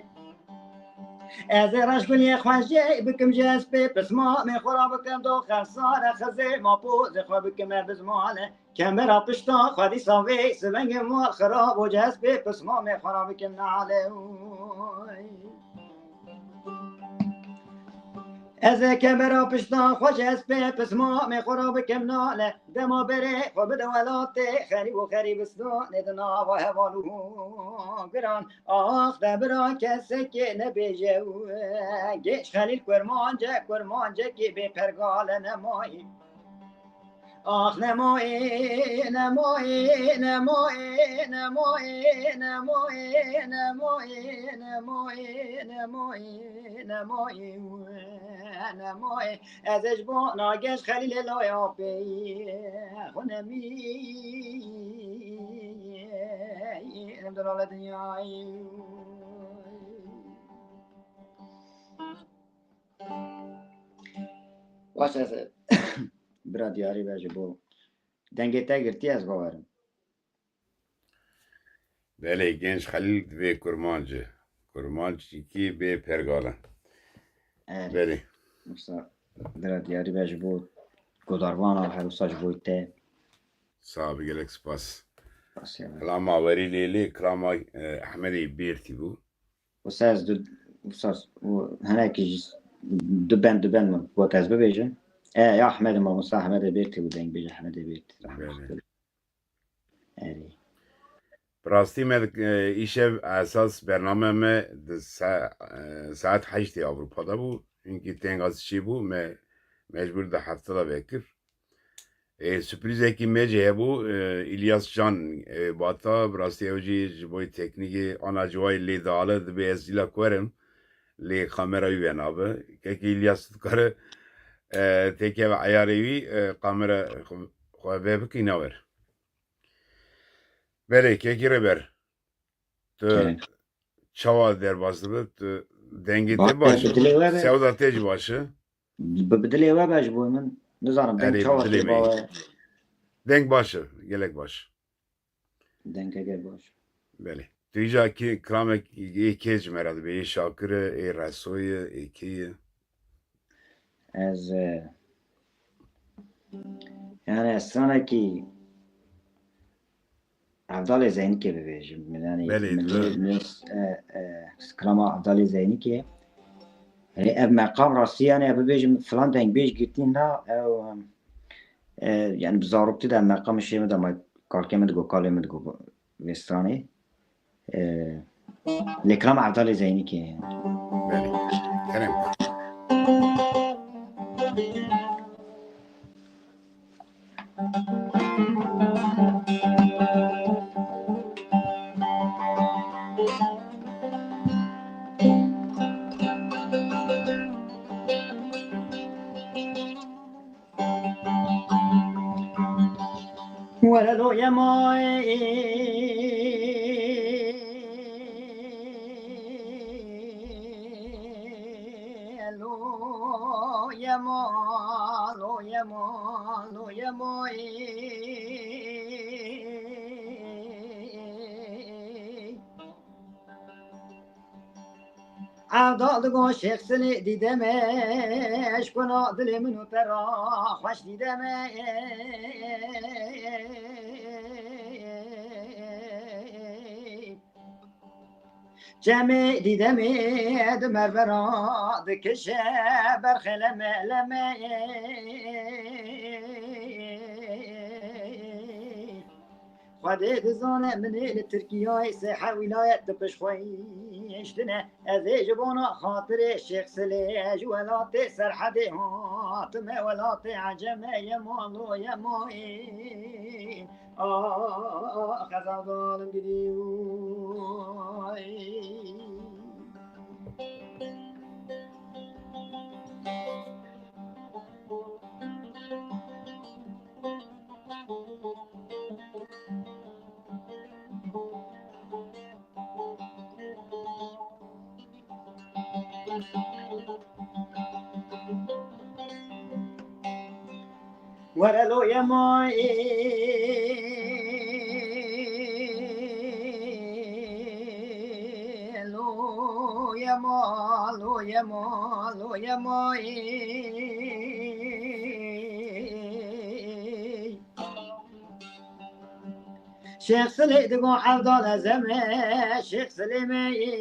Ez ê reşguliyê xwe jê bikim ji hespê pismamê xwe ra bikim do xersare xizê ma pozê xwe bikim e bizmale. Kemera pişta xwe dîsa vê sivengê mal xirab û ji hespê pismamê xwe ra bikim nale. Ez ê kemera pişta xwe ji hespê pismamê xwe ra bikim nale. Dema berê xwe bide welatê xerîb û xerîbistanê di nava heval û giran. Ax te bira kesekê nebêje û geç Xelîl kurmance, kurmancekê bê pergale nemayî. Ax nemayê, nemayê, nemayê, nemayê, nemayê, nemayê, nemayê, nemayê, nemayê, nemayê, nemayê. Ez ê ji bo nageş Xelîlê laya pê xwe nemî. Em delale dinyayê. Baş ez bira diyarî be ji bo dengê te girtî ez bawerim. Belê, genç Xelîl divê kurmanc e. Kurmanc çîkî bê pergale. Erê. Belê. Wisa bira diyarî be ji bo godarvana her wisa ji bo te. Sağ ol, gelek spas. Spas ya. Kilama werî lê lê, kilama, e, Ehmedê Bêrtî bû. Wisa ez du, wisa û hinekî ji du ben, du ben min wek ez bibêjim. E, ya Ehmed, mamosta Ehmedê Bêrtî bû, dengbêj Ehmedê Bêrtî. Belê. Erê. Bi rastî me, e, îşev esas bername me di sa-, e, saet heştê Ewropa de bû. Çunkî tengasî çêbû, me mecbûr di hefte de vekir. E, sürprîzekî me jî hebû, e, Îlyas Can, e, Bata, bi rastî ew jî ji bo teknîkê ana ciwayî lê diale, dibê ez îla ku werim, lê kamera wî venabe. Kekê Îlyas dikare, e, têkeve eyarê wî, e, kamera xwe, xwe vebikî nawer. Belê, kekî Rêber. Tu Erê. Çawa derbas dibe? Tu dengê Baş te e, baş e, e? Bi dilê we be. Sewda te jî baş e? Bi, bi dilê we be ji bo min. Nizanim deng Erê, çawa bi dilê tê me. Bawe. Deng baş e, gelek baş. Deng eger baş. Belê. Tu îca kê, kilamek ê kê ji me re dibe? Ê Şakir e, ê Reso ye, ê kê ye? Ez, e, yani ez stranekî Evdalê Zeynikê bibêjim. Min, yani, Belê, min, tu- min, e, e, kilama Evdalê Zeynikê. Erê, ev meqam rastî, yani, ev bibêjim, filan dengbêj girtî na, ew, e, yani, bi zaroktî de meqam şê min de ma kalkê min digo, kalê min digo vê stranê. E, lê kilama Evdalê Zeynikê. Belê. Kerem. Were lo ye mayê, lo ye ma, lo ye ma, lo ye mayê. Evdal digo Şêx Silê dîde me, eşkona dilê min û te ra xweş dîde me. Çemê dîde me di mervera dikişe berxê leme leme. Xwedê dizane min ê li Tirkiyeyê sê heh wîlayet di pişt xwe hiştine. Ez ê ji bona xatirê Şêx Silê ji welatê Serhedê hat Welatê Ecem e, yemo lo yemo ê. Ah, xezal zalim gidî. Were lo yemo ê, lo yemo, lo yemo, lo yemo ê. Şêx Silê digo Evdal ez em e, Şêx Silê me yê.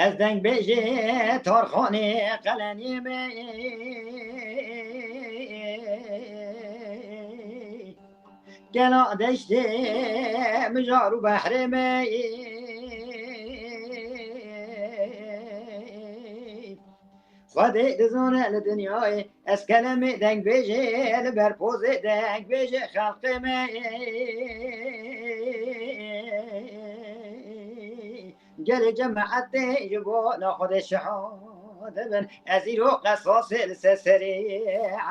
Ez dengbêjê Tarxanê Qeleniyê me yê. Gela deştê mijar û behrê me yê. Xwedê dizane li dinyayê, ez kelemê dengbêjê, li ber pozê dengbêjê xelqê me. Gelê cemaetê ji bo naxwedê şeha dibin, ez îro qesasê li ser serê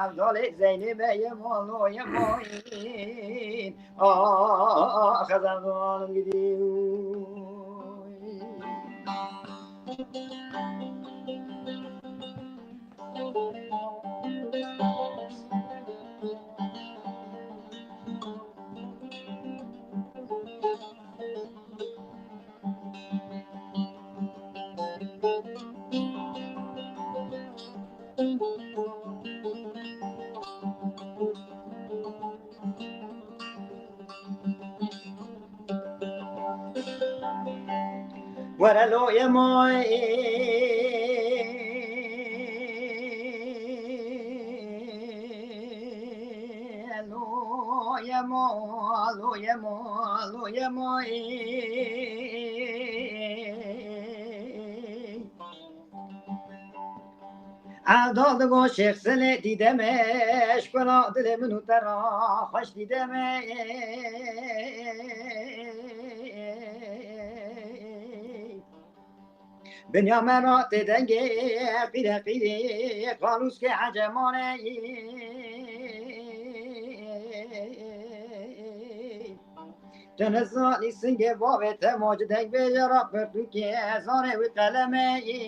Evdalê Zeynê me yê mano yê mayîn. Ah, xezan zalim gidî. Were lo yemo ê, lo yemo, lo yemo, lo yemo ê. Evdal digo Şêx Silê dîde me, şkuna dilê min û te ra xweş dîde me. Dinya me ra tê dengê qîre qîrê, qalûskê ecemane yî. Tu nizanî singê bavê te ma ci dengbêje ra pirtûkê zarê wî qeleme yî.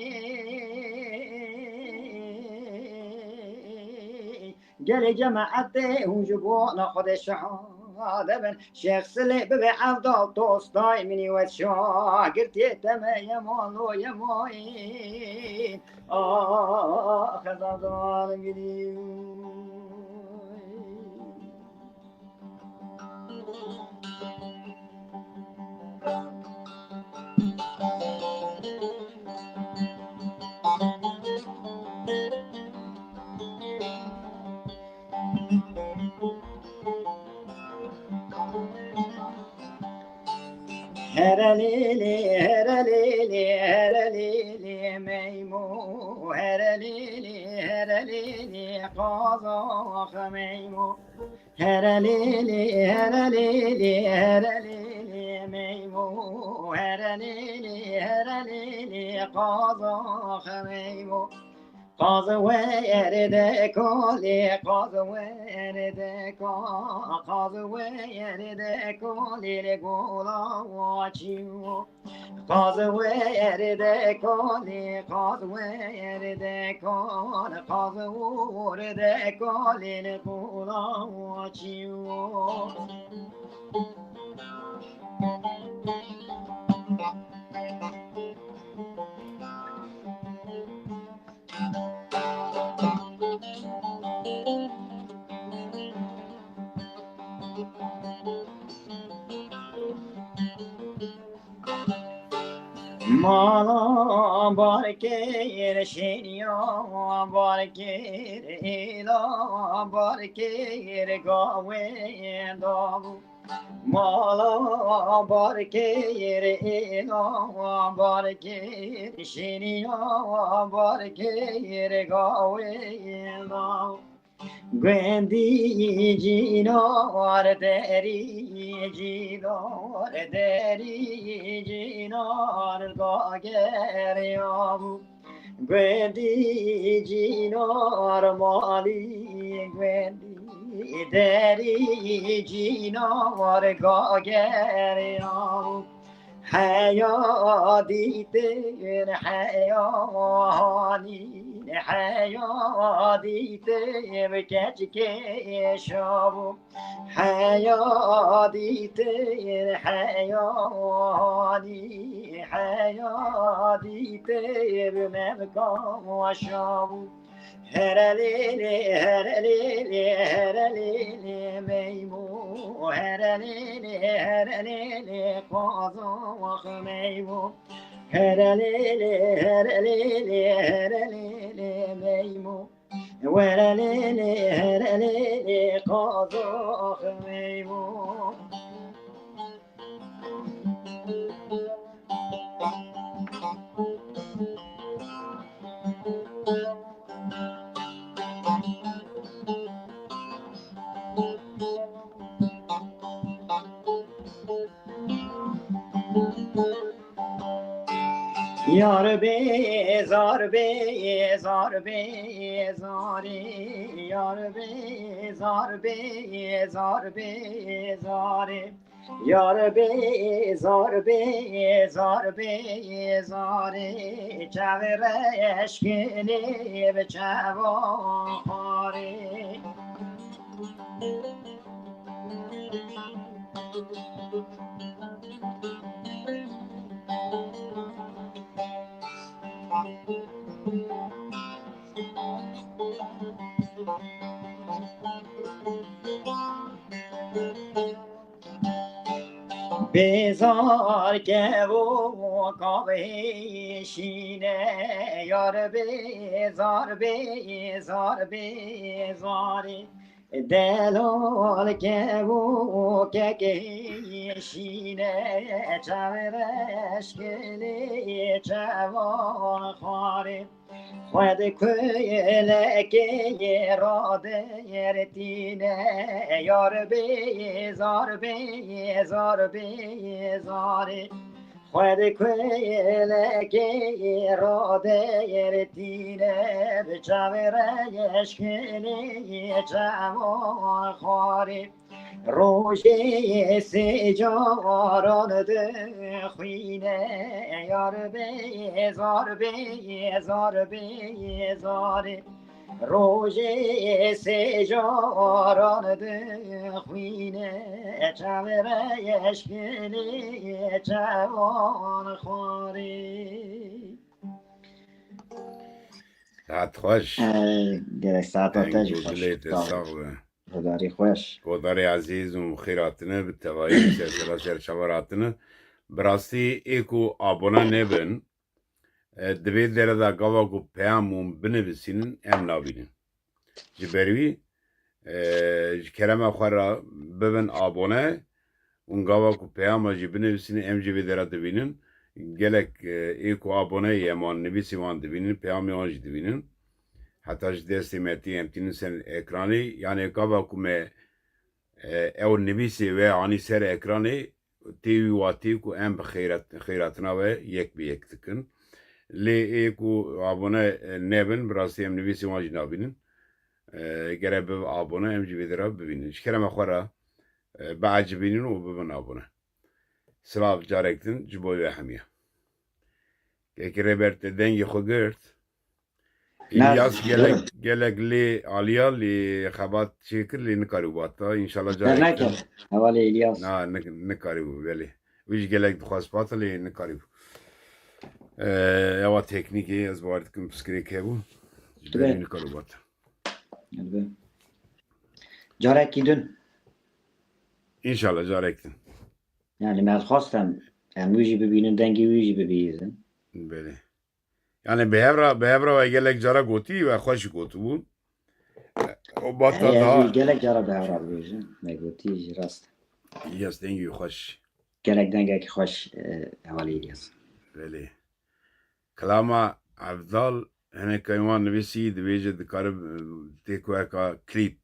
Gelê cemaetê hûn ji bo naxwedê şehade bin. Şêx Silê bibe Evdal dostay minî wet şagirtê te me yemo lo yemoyî. Ah, xezan zalim gidî. Here lê lê, here lê lê, here lê lê meymo. Here lê lê, here lê lê, qazax meymo. Here lê lê, here lê lê, here lê lê meymo. Here lê lê, here lê lê, qazax meymo. Qaz werde kalê, qaz werde ka, qaz werde kalê le gola waçiyo. Qaz werde kalê, qaz werde kal, qaz werde kalê le gola waçiyo. Mala Barkêr şêniya, barkêr êla, barkêr gawê dabû. Mala barkêr êla, barkêr şêniya, barkêr gawê dabû. Gundî cînar derî cînar derî cînar gageriya bû. Gundî cînar malî gundî derî cînar gageriya bû. Heya dîtin, heya hanîn, heya dîtin bi keçikê şabû. Heya dîtin, heya hanî, heya dîtin bi mevka şabû. Herelêlê, herelêlê, herelêlê meymû. Herelêlê, herelêlê qazax meymû. Herelêlê, herelêlê, herelêlê meymû. Werelêlê, herelêlê qazax meymû. Yar bê zar bê zar bê zarê. Yar bê zar bê zar bê zarê. Yar bê zar bê zar bê zarê, çavê reşkênê bi çava xwarê. Bêzar kevo kavê şîne, yar bêzar, bêzar, bêzarê. Delal kevo kekê şîne, çavê reşkênê çava xwarê. Xwed kuylekê radeyertîne, yar bê zar bê zar bê zarê. Xwed kuylekê radeyertîne, bi çavê reşkênê çava xwarê. Rojê sê caran dixwîne, yar bê zar bê zar bê zarê. Rojê sê caran dixwîne, çavê reşkênê çava xwarê. Saet xweş. Ee, gerek saeta te jî xweş. Deng û dilê te sax be. Guhdarî xweş. Guhdarê ezîz û xêr hatine, bi tevayî ser sera ser çavar hatine. Bi rastî ê ku abone nebin, e, di vê dere de gava ku peyam hûn binivîsînin, em nabînin. Ji ber wî, e, ji kerema xwe re bibin abone, hûn gava ku peyama jî binivîsînin, em jî vê dera dibînin. Gelek, e, ê ku abone ye, em wan nivîsê wan dibînin, peyamê wan jî dibînin. Heta ji destê me tê em tînin ser ekranê. Yanê gava ku me, e, ew nivîsê we anî ser ekranê, tê wî watê ku em bi xeyrat-, xeyratina we yek bi yek dikin. Lê ê ku abone, e, nebin, bi rastî em nivîsê wan jî nabînin. E, gere bibe abone, em jî vê dera bibînin. Ji kerema xwe re, e, biecibînin û bibin abone. Silav carek din ji bo we hemiya. Kekê Rêber, te dengê xwe girt. Na, İlyas gelek, gelek lê aliya, lê xebat çêkir, lê nikarî bata. Înşallah carek din. Derneke, hevalê İlyas. Na, nik-, nikarî bû, belê. Wî jî gelek dixwest bata, lê nikarî bû. Ee, ewa teknîkê, ez bawer dikim piskirêk hebû. Ji ber wî nikarî bata. Elbê. Carekî din. Înşallah carek din. Yani me dixwest em, em wî jî bibînin, dengê wî jî bibihîzin. Belê. Yani bi hev re, bi hev re we gelek cara gotî we xweş jî gotibû. O bata Hey, ez daha jî gelek cara bi hev re dibêjim. Me gotî jî rast. Yes, dengî xweş. Gelek dengekî xweş, e, hevalî Îlyas. Belê. Kilama Evdal hinek wan nivîsî dibêje dikare, e, tê ku eka klîp.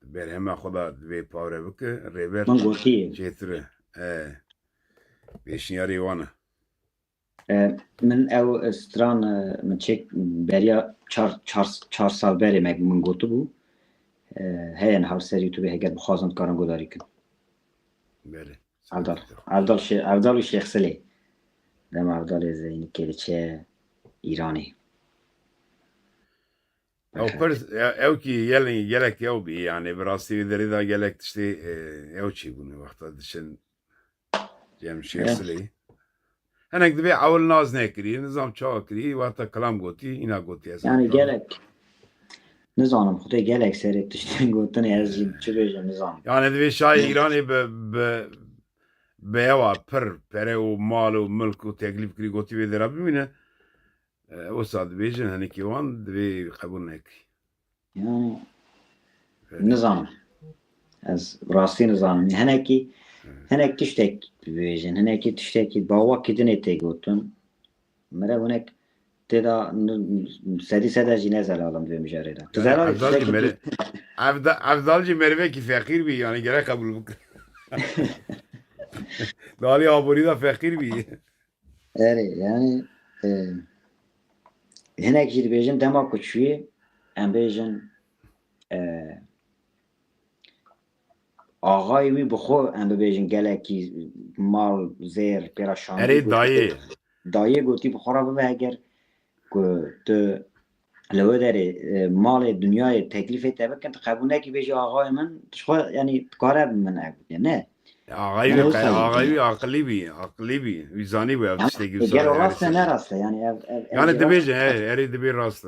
Berhema xwe de divê pawre bike, rêber Min gotî. Çêtir e. E, pêşniyarê wan e. E, min ew stran, e, min çêk beriya çar, çar, çar sal berê me min gotibû. E, heye niha li ser YouTubeê heger bixwazin dikarin guhdarî kin. Belê. Evdal. Evdal Şê-, Evdal û Şêx Silê. Dema Evdalê Zeynî Kêliçe Îranê. Ew pirs, e-, ew kî gelek, gelek ew bî, yani bi rastî wê derê de gelek tiştê, e, ew çêbûne wexta diçin cem Şêx Sileyî. Hinek dibê ewil nas nekirî, nizam çawa kirî, wexta kilam gotî, îna gotî ez Yani gelek, nizanim, xwedê gelek serê tiştên gotinê ez jî çi bêjim, nizanim. Yani divê şahê Îranê bi, bi, bi ewa pir pere û mal û milk û teklîf kirî gotî vê dera bimîne. E, wisa dibêjin, hinekî wan divê qebûl nekî. Yani, Belê. Nizanim. Ez rastî nizanim. Hinekî, Evet. hinek tiştek bibêjin, hinekî tiştekî bawa kidinê tê gotin. Mere hinek tê de n-, sedî sede jî ne zelalim divê mijarê de. Tu Yani zelal Evdal jî tiştekî mere-, Evda-, Evdal jî merivekî feqîr bî, yani gerek qebûl bikir. Di alî aborî de feqîr bî. Erê, yani, e, hinek jî dibêjin dema ku çûyê, em bêjin, e, axayê wî bi xwe, em bibêjin, gelekî mal, zêr, pê re şandî Erê gotî, dayê. dayê gotî bi xwe re bibe, heger ku tu li wê derê, e, malê dinyayê teklîfê te bikin, tu qebûl nekî, bêjî axayê min, tu ji xwe, yanî, dikare bi min ev bike, ne? Axayî Yani wî wisa qe-, axayî wî aqilî bî, aqilî bî. Wî zanî bû ev Yani tiştekî wisa gelo rast e, erê ne rast e, yani ev, ev, ev Yani jî rast dibêje, e. he, erê dibê rast e.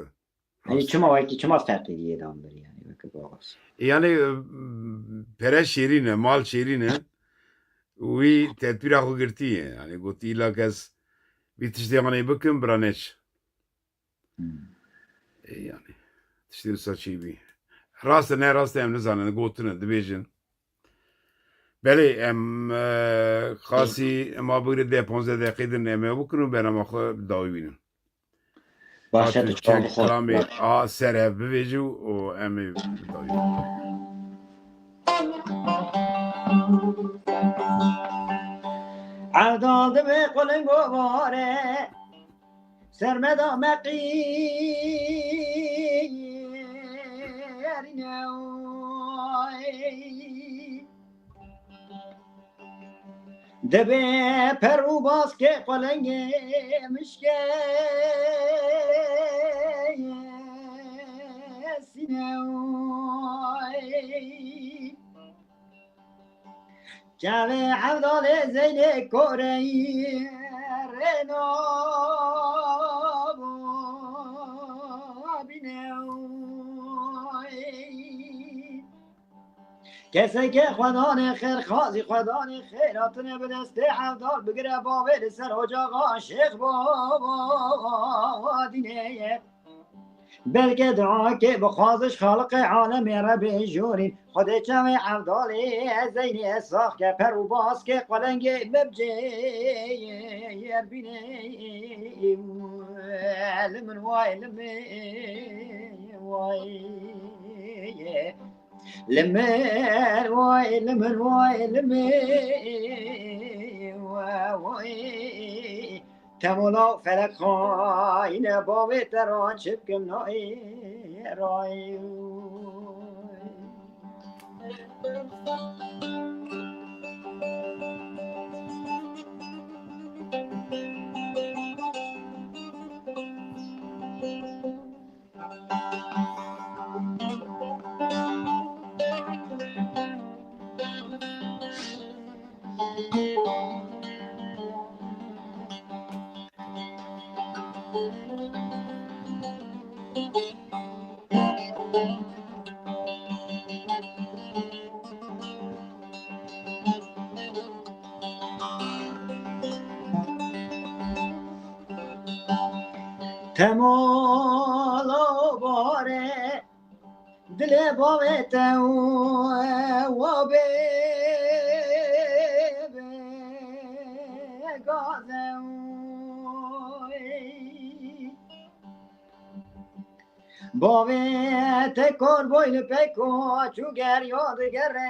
Hani Rast. çima wekî, çima feqîriyê dan bir yani, weke bavas. Yani, e, pere şêrîn e, mal şêrîn e. Wî tedbîra xwe girtiye. Yani gotî, îla kes vî tiştê anê bikim, bira neç. Hmm. E, yani, tiştê wisa çêbî. Rast e, ne rast e, em nizanin, gotin e, dibêjin. Belê, em, e, qasî, ema bigire deh panzdeh deqê din em ê bikin û bernama xwe bi dawî bînin. Baş e, Ka tu tu çawa çend xwe kilamê a ser hev bivêjî û em ê bi dawî bînin. Evdal dibe quling û bare. Sermeda me qîrîne oy. Dibê per û baskê qulengê mişke sîne oy. Çavê Evdalê Zeynê Koreyî rêno bîne. Keseke xwedanê xêr xazî, xwedanê xêr hatine bi destê Evdal bigire bavê li ser ocaxa Şêx Baba dînê. Belkî duakê bixwaziş Xaliqê alemê re bêjûrîn. Xwedê çavê Evdalê Zeynê sax ke per û baskê qulengê bibcê yer bînê. Li min way, li min way. Li min way, li min way, li min way. Temola felek xayine, bavê te ra çi bikim nayê ray. dilê bavê te û wa bê gaze û bavê te kar boy li peko çû geriya digere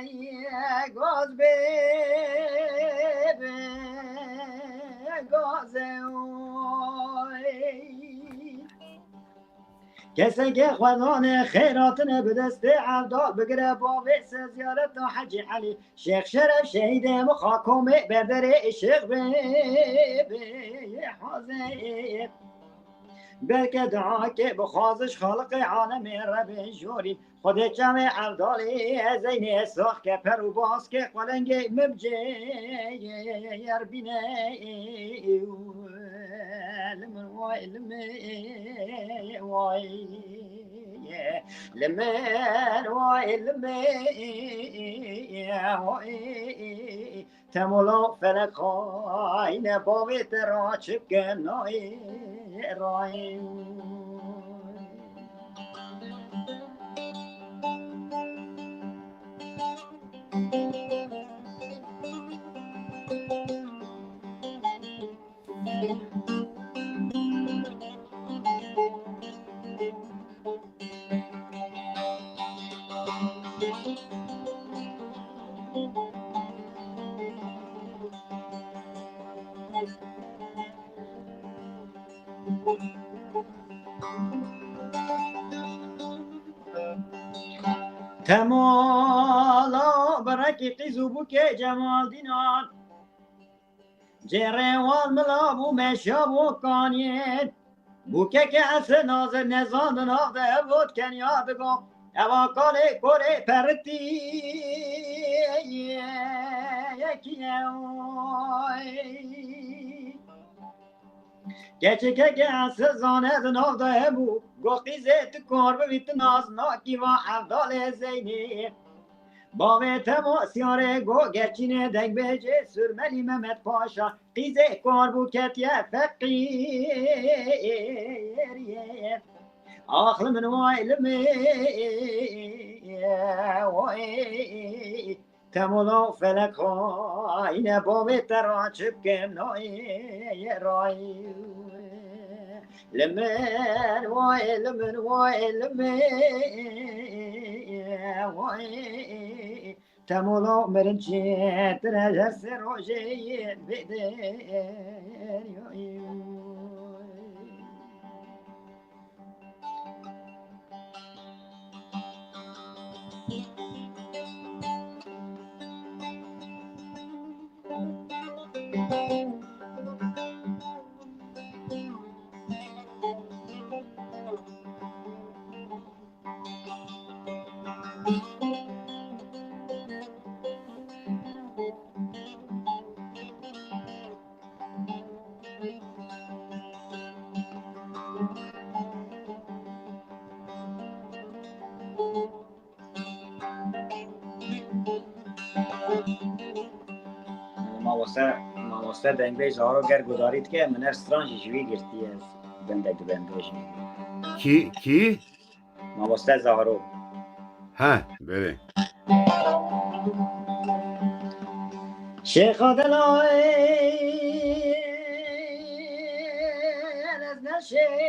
gaz bê gaze û Keseke xwezanê xêr hatine bi destê Evdal bigire bavê se ziyareta Hecî Elî. Şêx Şeref şehîdê Mixa komê berderê Şêx bê, bê hazê. Belke duake bixwaziş Xaliqê alemê Rebê jorî. Xwedê çavê Evdalê Zeynê sax ke per û baske xwelengê min bicê yer bîne. Li min way, li min way, li min way, li min way. Temola felek xayne bavê te ra çi bike nayê rayê. Temala berekî qîz û bûkê Cemaldînan. Cêrê wan mila bû meşa bû kaniyên. Bûkeke ese naze nezandin av de evot kenya digo. Eva kalê korê peritî yekiye oy. Keçikeke ese zane di nav de hebû. Go qîzê tu kar bibî tu naz nakî va Evdalê Zeynê. Bavê Temo Siyarê go gerçînê dengbêjê Surmelî Mehmet Paşa qîzê kor bû ketiye feqîriyê. Ax li min way li min way. Temola felek xayne bavê te ra çi bikim nayê ray. Li min way, li min way, li min way. Temola mirin çêtir e, her sê rojê yên vê deryayê. Mamoste, mamoste dengbêj Zaro ger gudarî dike, min her stran jî ji wî girtiye, ez dendek dibêjim. Kî, kî? Mamoste Zahro. He, belê. Şêxa Delayê, ez ne şêxê.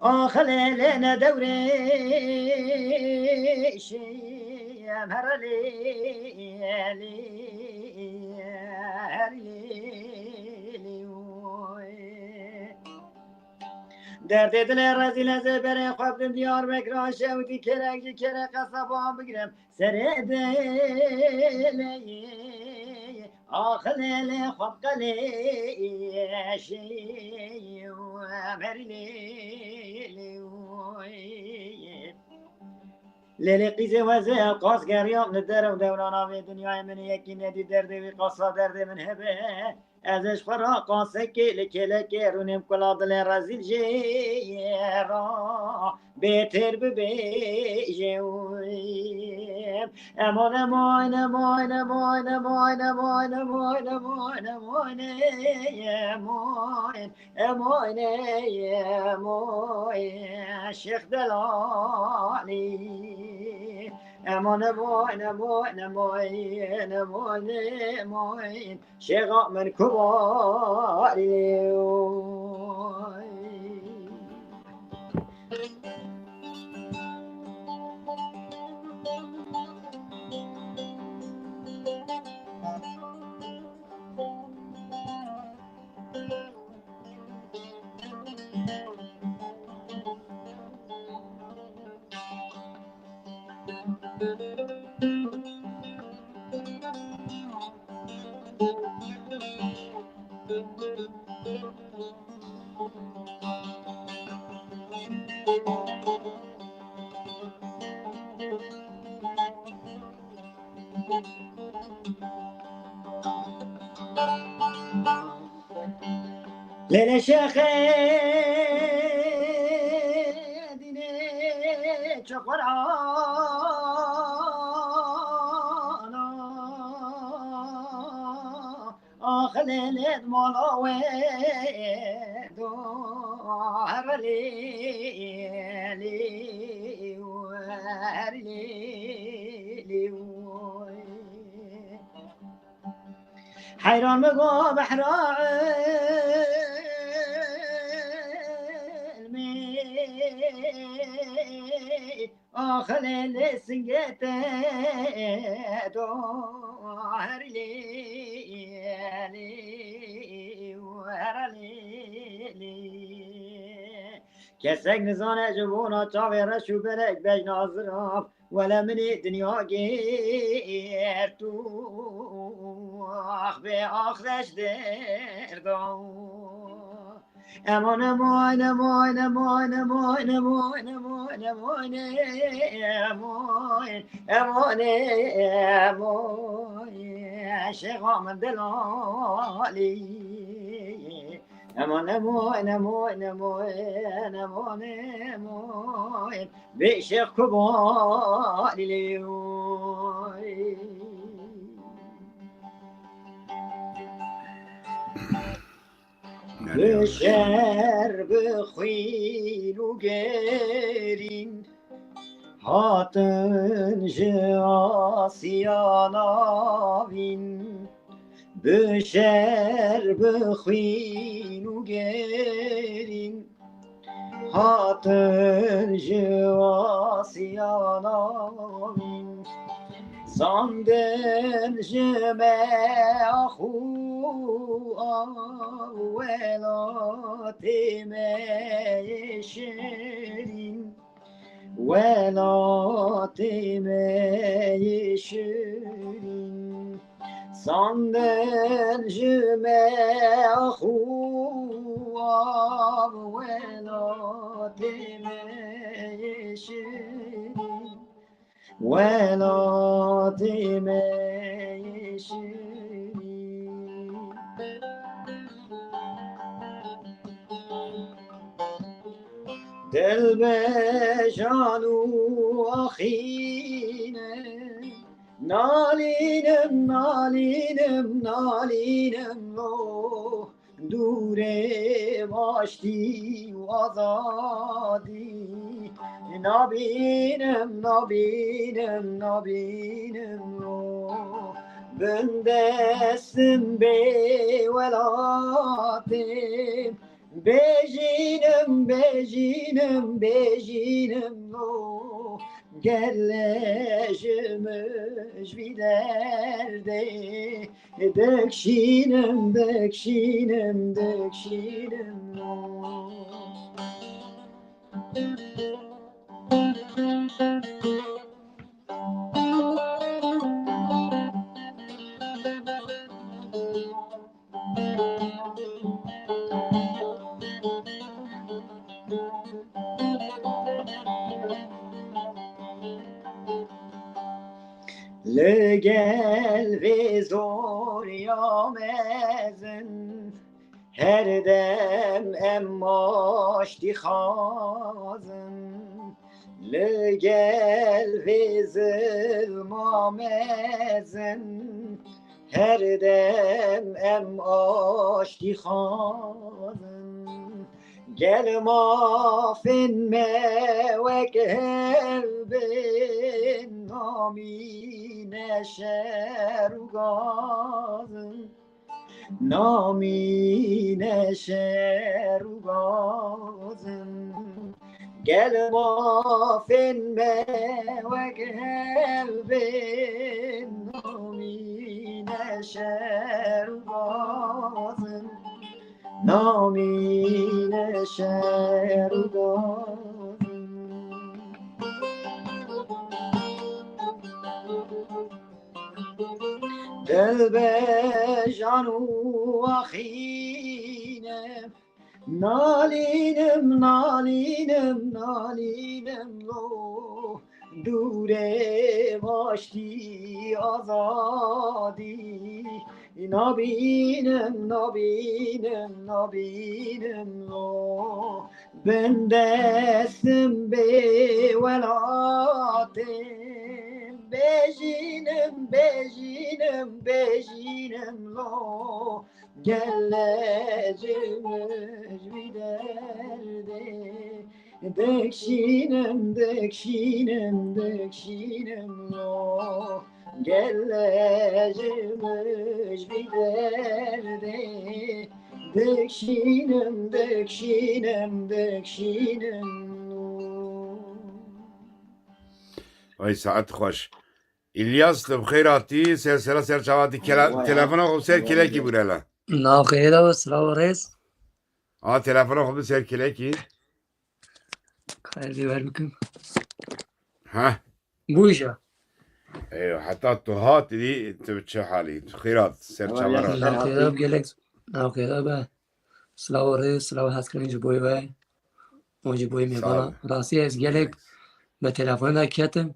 Axilê lê ne dewrê şiyem herelê lê herelê lê oy. Derdê dilê rezîl ez ê berê xwe bidim Diyarbekir, şewitî kerek ji kerê qesaban bigirem. Serê dilê, axilê lê xwe biqelê, şî û merî lê, lê, lê, lê qîzê wezê ew qas geriyam li der û dewrana vê dinyayê min ê yekî nedî derdê wî qasa derdê min hebe. Ez ji xwe re qasekê li kêlekê rûnêm kula dilê rezîl jê ra bêtir bibêjim. Eman, eman, eman, eman, eman, eman, eman, eman, eman, eman, eman, eman, eman, Şêx Delalî. Eman, eman, eman, eman, eman, eman, Şêxa min kumarî. Lêlê Şêxê dînê çi Qur'ana, ax lêlê mala wê do her lê, lê, her lê, lê. Heyran mi go behra ilmê, axilê lê singete do her lê, lê, her lê, lê. Kesek nizane ji bona çavê reş û belek bejna zirav. Wele min ê dinya gêrt û ax bê ax reş derda. Eman, eman, eman, eman, eman, eman, eman, eman, eman, eman, eman, Şêxa min delalî. Eman, eman, eman, eman, eman, eman, bê Şêx Kumarî lê. Bi şer, bi xwîn û gerîn hatin ji Asya navîn. Bi şer, bi xwîn û gerîn hatin ji Asya navîn. Zandin ji me ax û av, welatê me yê şirîn. Welatê me yê şirîn, sandin ji me ax û av, welatê me yê şirîn, welatê me yê şirîn. Dilbejan û axînim, nalînim, nalînim, nalînim lo. Dûrê maştî û azadî nabînim, nabînim, nabînim lo. Bindestim bê welatê, bêjînim, bêjînim, bêjînim lo. Gelê ji min ji vî derdê dikşînim, dikşînim, dikşînim lo. Li gel vê zoriya mezin Her dem em aştî xwazin, li gel vê zilma mezin. Her dem em aştî xwazin, gel mafên me wek hev bên, namîne şer û gazin. Namîne şer û gazin, gel mafên me wek hev bên. Namîne şer û gazin, namîne şer û gazin. Dilbejan û axînim, nalînim, nalînim, nalînim lo. Dûrê vaştî azadî nabînim, nabînim, nabînim lo. Bin destim bê welatê, bêjînim, bêjînim, bêjînim lo. Gellecim ji vî derdê dikşînim, dikşînim, dikşînim lo. Gellecim ji vî derdê dikşînim, dikşînim, dikşînim. Ay saet xweş. İlyas, tu bi xêr hatî, ser sera ser çava hatî. Kela-, telefona xwe ser kelekî bûrela. Nav xêrê de be, silav û rêz. A, telefona xwe bi ser kelekî. Xêr dê wer bikim. Ha. Bû îşa. Eywa, heta tu hat dî, tu bi çi halî? Tu xêr hat, ser çava re. Nav xêrê de be gelek, nav xêrê de be. Silav û rêz, silav û hezkirin ji bo we û ji bo mêvana. Rastî ez gelek bi telefonê de ketim.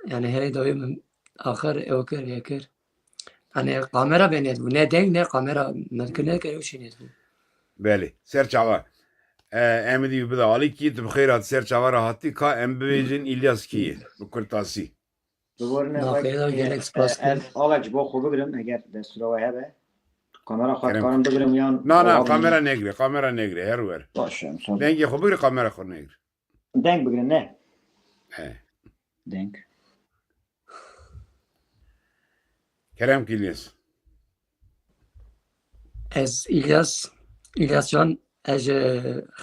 Yani herê dawî min axir ew kir, vê kir. Yani kamera bê nedibû. Ne deng, ne kamera min kir, ne kir, ew şî nedibû. Belê. Ser çava. E, em dî bide alîkî, tu bi xêr hat, ser çava re hatî, ka em bibêjin İlyas kî ye? Bi kurtasî. Biborine. Navxêra wek, gelek spas, e, kirim. Ez avek ji bo xwe bigirim, eger destûra we hebe. Kamera xwe dikarim bigirim yan? Na, na, kamera negire, kamera negire, her wer. Baş e, müsaade. Dengê xwe bigire, kamera xwe negire. Deng bigirin, ne? He. Deng. Kerem ki İlyas. Ez İlyas, İlyas Can, ez ji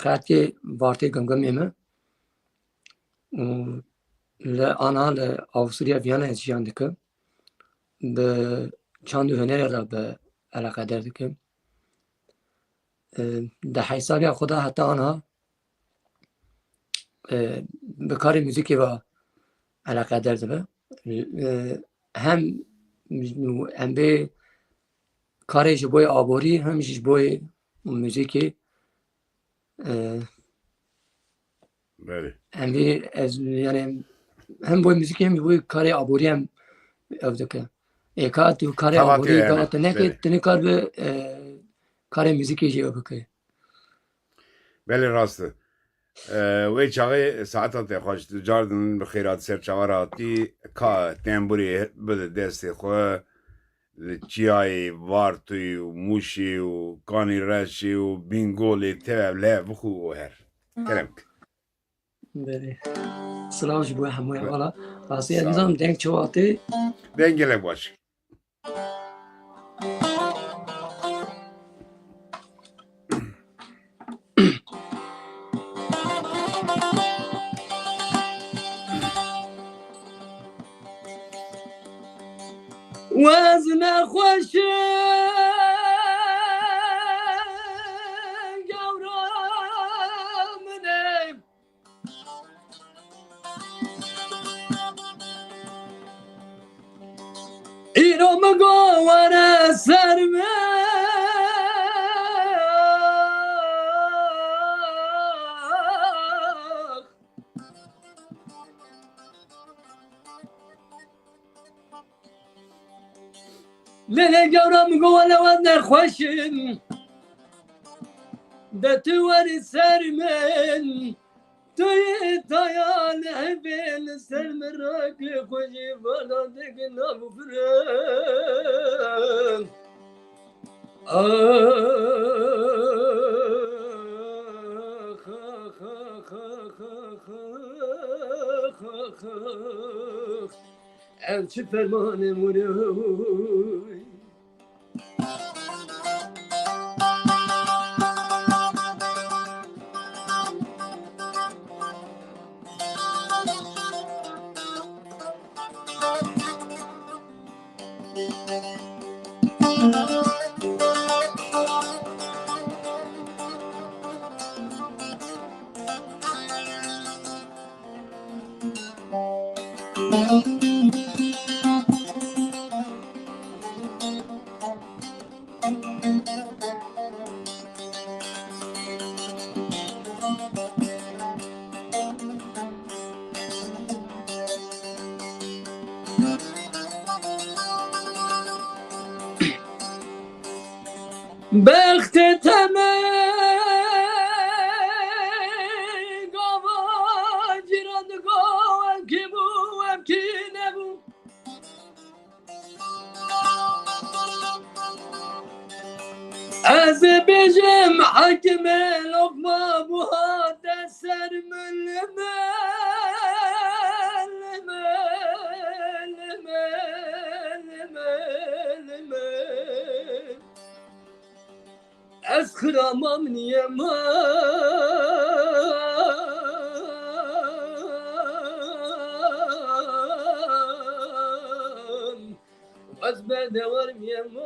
xertê Vartê Gimgimê me. Û li ana li Avusturya Viyana ez jiyan dikim. Bi çand û hunerê re bi eleqedar dikim. Di heysabiya xwe de heta ana e, bi karê muzîkê ve eleqedar dibe. E, hem em bê karê ji boyê aborî, hem jî ji boyê muzîkê, e, Belê. Em vê, ez, yani, hem boyê muzîkê hem ji boyê karê aborî em ev dike. Ê ka tu karê aborî gava te neke, belê, tu nikar bi, e, karê muzîkê jî ew bike. Belê, rast e. E, wê çaxê saeta te xweş, tu car din bi xêr hat, ser çava re hatî, ka tembûrê bide destê xwe, li çiyayê Vartoyê û Mûşê û Kanî Reşê û Bîngolê tev li hev bixwe û her. Kerem. Belê. Silav ji bo hemû hevala. Rastî ez nizanim deng çawa tê. Deng gelek baş. Wezne xweş e, gewra min e. Îro min got were ser min. Lê lê gewra min got wele wezne xweş in. De tu werî ser min, tu yê taya li hevê li ser min rake xwe jî vala dike nav û firan. Ax, ax, ax, ax, ax, ax, ax, ax. Ev çi fermanê mûrê? Bextê te me gava cîran digo, ev kî bû, ev kî nebû? Ez ê bêjim hekimê loqma bû hate ser min, li min, li min, li min, li min, li min. Ez xira mam niye mam. Ez berdewar miyem man,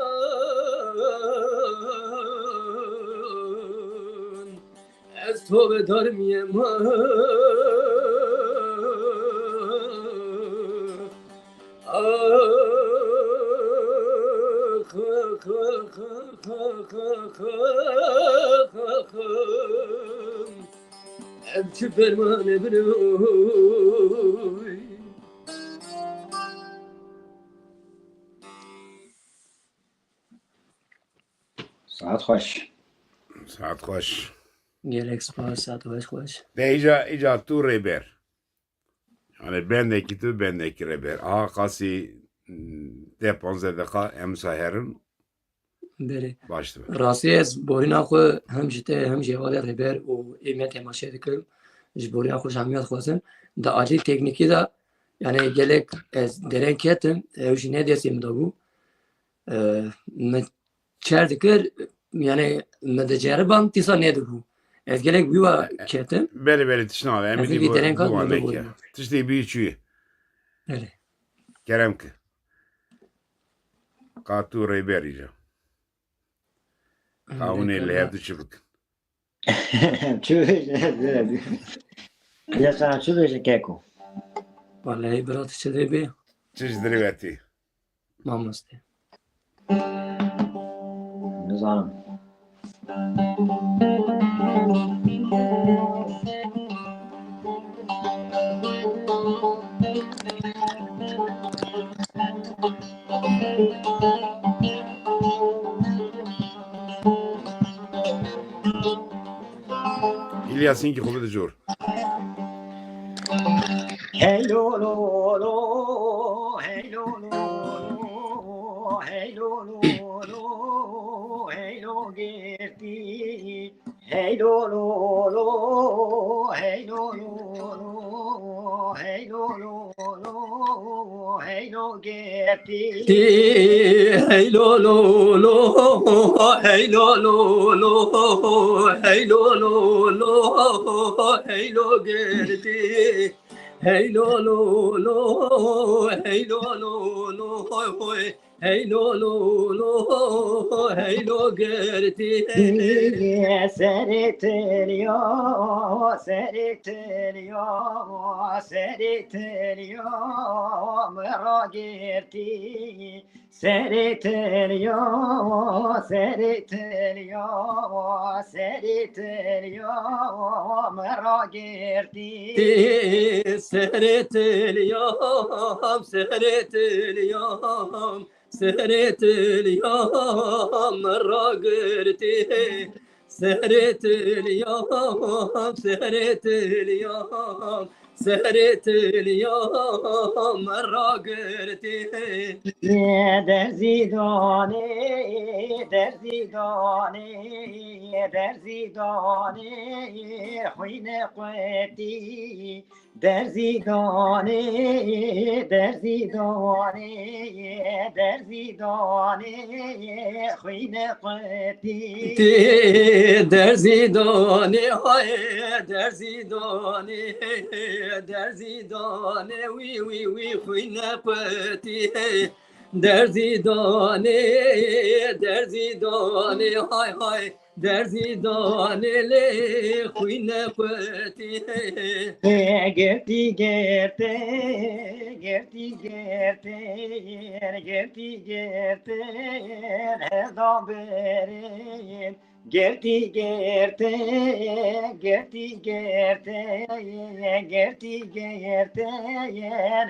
ez tobedar miyem man. Ah, ah, ah. Ev çi fermanê bin oy. Saet xweş. Saet xweş. Gelek spas, saet xweş, xweş. De îca, îca tu rêber. Yani bendekî tu, bendekî rêber. Aha qasî, mm, te panzdeh deqa em saherin. Belê. Baş dibe. Rastî ez borîna xwe hem ji te hem ji hevalê rêber û ê me temaşe dikim. Ji borîna xwe ji hemiya dixwazim. Di alî teknîkî de, yani gelek ez dereng ketim, ew jî ne destê min de bû. Ee, min çer dikir, yani min diceribam, tîsa nedibû. Ez gelek wî wa ketim. Belê, belê, tişt nabe. Em Ez ê ê vî vî dereng hat, biwan min de neke. Tiştê bî çûye. Belê. Kerem ki. Ka tu rêber îca. Ka hûn ê li hev du çi bikin? Çi bêje? Ya sana çi bêje keko? Vallahi bira, tu çi dê bê? Çi ji dilê we tê? Mamoste. Nizanim. Îlyas, hinkî xwe bide jor. Hey lo lo lo, hey lo lo lo, hey lo lo lo, hey lo girtî. Hey lo lo lo, hey lo lo lo, hey lo lo lo, hey lo girtî. Tî, hey lo lo lo, hey lo lo lo, hey lo lo lo, hey lo girtî. Hey lo lo lo, hey lo lo lo, hoy hoy. Hey lo lo lo, hey lo girtî. Serê tiliya, serê tiliya, serê tiliya, min ragirtî. Serê tiliya, serê tiliya, serê tiliya, min ragirtî. Serê tiliyam, serê tiliyam, serê tiliyam ragirtî. Serê tiliyam, serê tiliyam, serê tiliyam me ragirtî. Derzî danê, derzî danê, derzî danê xwîne qutî. Derzî danê, derzî danê, derzî danê xwîne qutî. Tê derzî danê, hay derzî danê, derzî danê, wî, wî, wî xwîne qutî. Derzî danê, derzî danê, hay, hay. Derzî danê lê xwîne qutî. Girtî girtê, girtî girtê, girtî girtê, her da berê. Girtî girtê, girtî girtê, girtî girtê,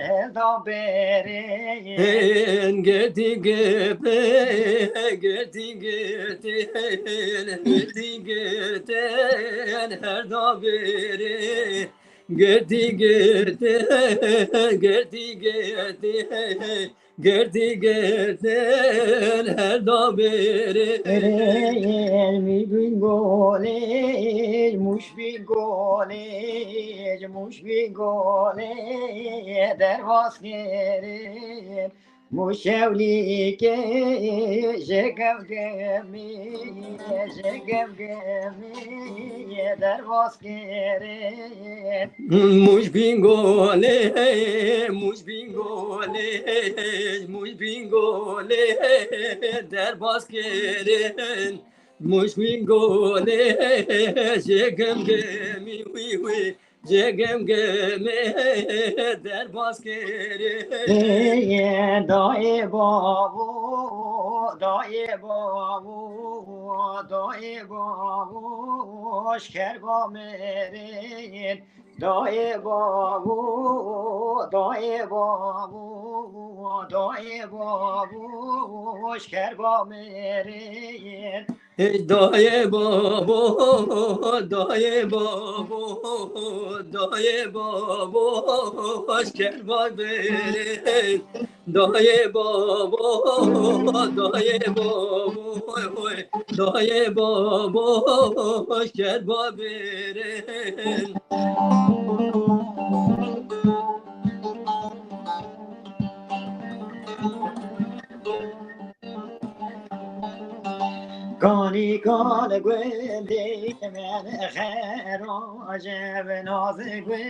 her da berê. Girtî girtê, girtî girtê, girtî girtê, her da berê. Girtî girtê, girtî girtê, girtî girtê, her da berê. Erê, Mûşbîngolê, Mûşbîngolê, Mûşbîngolê, derbas kerê. Mûşewlîkê, ji Gemgemî, ji Gemgemî, derbas kerê. Mûşbîngolê, Mûşbîngolê, Mûşbîngolê, derbas kerê. Mûşbîngolê, ji Gemgemî, wî, wî, ji Gemgemê derbas kerê. Ê, dayê bavo, dayê bavo, dayê bavo, şker ba merên. Dayê bavo, dayê bavo, dayê bavo, şker ba merên. Ê, dayê bavo, dayê bavo, dayê bavo, şker ba merên. Dayê bavo, dayê bavo, oy, oy, dayê bavo, şker ba merên. Kanî kal gundê me xerace, Nazgul,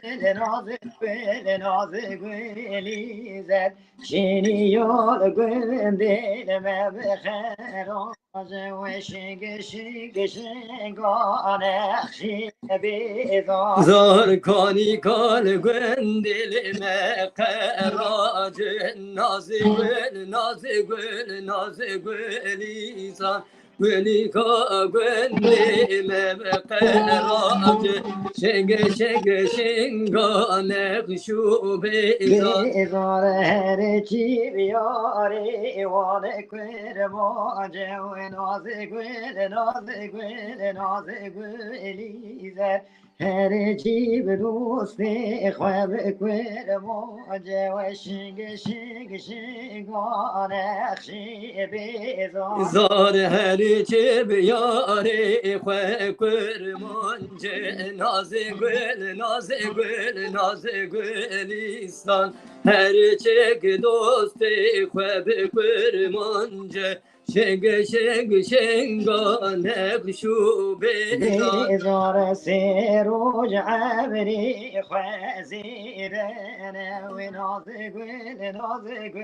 Nazgul, Nazgulî zer. Şênî yol gundê me bi xerace, we şing, şing, şinga nexşî bêzar. Zar kanî kal gundê me xerace, Nazgul, Nazgul, Nazgulî zar. Gulîka gundê me bi qerace, şing, şing, şinga nexş û bêzar. Bêzar her çi biyarê wan kurmance, Nazgul, Nazgul, Nazgulî zer. Her çi bi dostê xwe bi kurmance, we şing, şing, şinga nexşî bêzar. Zar her çi bi yarê xwe kurmance, Nazgul, Nazgul, Nazgulîstan. Her çi dostê xwe bi kurmance, şing, şing, şinga nexş û bêzar. Bêzar sê roj emrê xwe zêdene, wê Nazgul, Nazgul,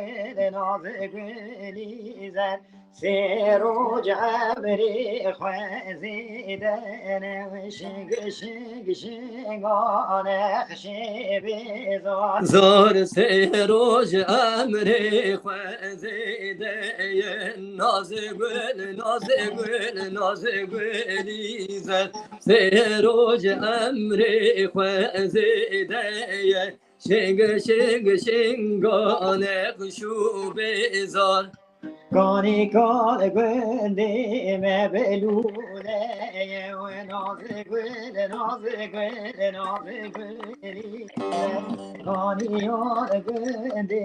Nazgulî zer. Sê roj emrê xwe zêdene, şing, şing, şinga nexşê bêzar. Zar sê roj emrê xwe zêde ye, Nazgul, Nazgul, Nazgulî zer. Sê roj emrê xwe zêde ye, şing, şing, şinga nexş û bêzar. Kanîka li gundê me bilûne ye, we naz gul, naz gul, naz gulî. Kanîka li gundê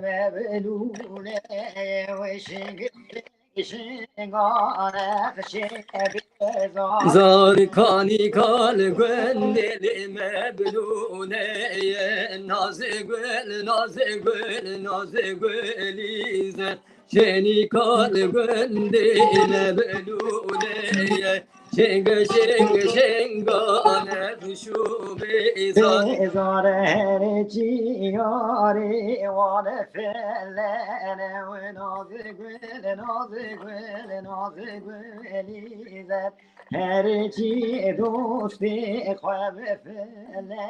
me bilûne ye, we şing, şinga nexşê bêzar. Zar kanîka li gundê lê me bilûne ye, naz gul, naz gul, naz gulî zer. Şênîka li gundê me bilûne ye. Şêng, şêng, şênga nexş û bêzar. Bêzar her çi yarê wan felene, we naz gul, naz gul, naz gulî zer. Her çi dostê xwe bifile,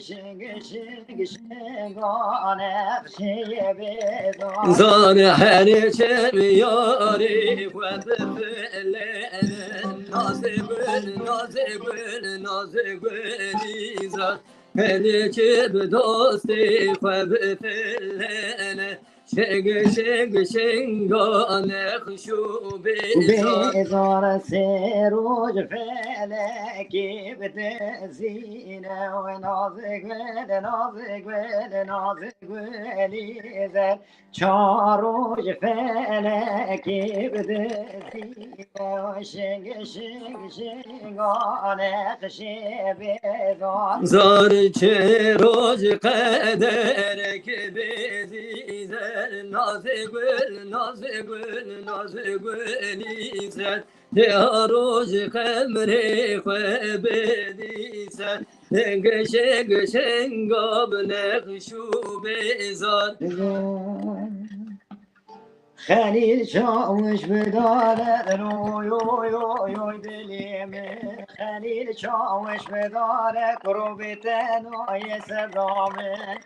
şing, şing, şinga nexşê bêzar. Zar her çi yarê xwe bifile, naz gul, naz gul, naz gulî zer. Her çi bi dostê xwe bifile, şing, şing, şinga nexş û bêzar. Bêzar sê roj felekê bidizîne, we naz gul, naz gul, naz gulî zer. Çar roj felekê bidizîne, şing, şing, şinga nexşê bêzar. Zar çi roj qederek bêzî zer, naz gul, naz gul, naz gulî zer. Çar roj qemrê xwe bidî zer, şing, şing, şinga bi nexş û bêzar. Xelîl çawiş bidare, oy, oy, oy, oy, dilê min. Xelîl çawiş bidare, kurobê tenayê sebra min.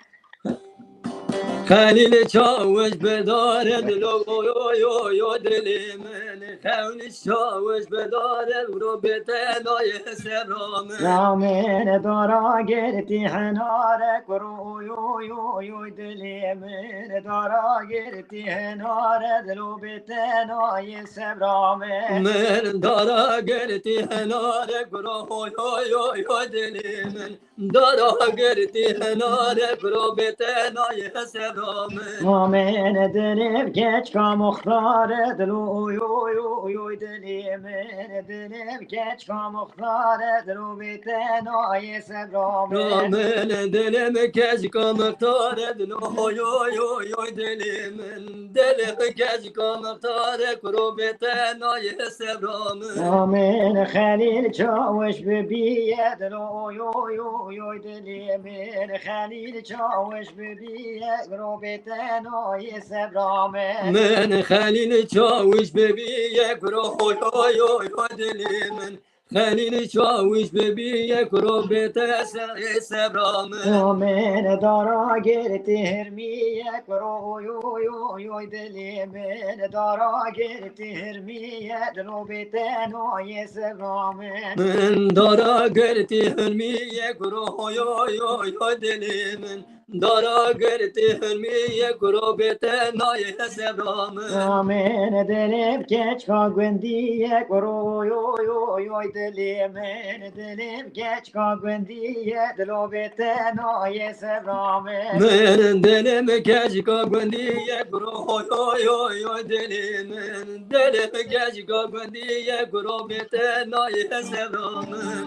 Xelîl çawiş bidare, dilo, oy, oy, oy, oy, dilê min. Xelîl çawiş bidare, kurobê tenayê sebra min. Ramên dara girtî henare, kuro, oy, oy, oy, oy, dilê min. Dara girtî henare, dilo bê tenayê sebra min. Min dara girtî henare, kuro, oy, oy, oy, oy, dilê min. Dara girtî henare, kuro bê tenayê sebra min. Ramên dilê keçka muxtare, dilo, oy, oy, oy, oy, dilê min. Dilê keçka muxtare, dilo bê tenayê sebra min. Ramên dilê keçka muxtare, dilo, oy, oy, oy, oy, dilê min. Dilê min keçka muxtare, kuro bê tenayê sebra min. Ramên Xelîl çawiş bibiye, dilo, oy, oy, oy, oy, dilê min. Xelîl çawiş bibiye, kuro bê tenayê sebra min. Min Xelîl çawiş bibiye, kuro, oy, oy, oy, oy, dilê min. Xelîl çawiş bibiye, kuro bê tenayê sebra min. Ramên dara girtî hirmiye, kuro, oy, oy, oy, oy, dilê min. Dara girtî hirmiye, dilo bê tenayê sebra min. Min dara girtî hirmiye, kuro, oy, oy, oy, oy, dilê min. Dara girtî hilmiye, kuro bê tenayê sebra min. Ramên dilê bi keçka gundî ye, kuro, oy, oy, oy, oy, dilê min. Dilê bi keçka gundî ye, dilo bê tenayê sebra min. Min dilê bi keçka gundî ye, kuro, oy, oy, oy, oy, dilê min. Dilê bi keçka gundî ye, kuro bê tenayê sebra min.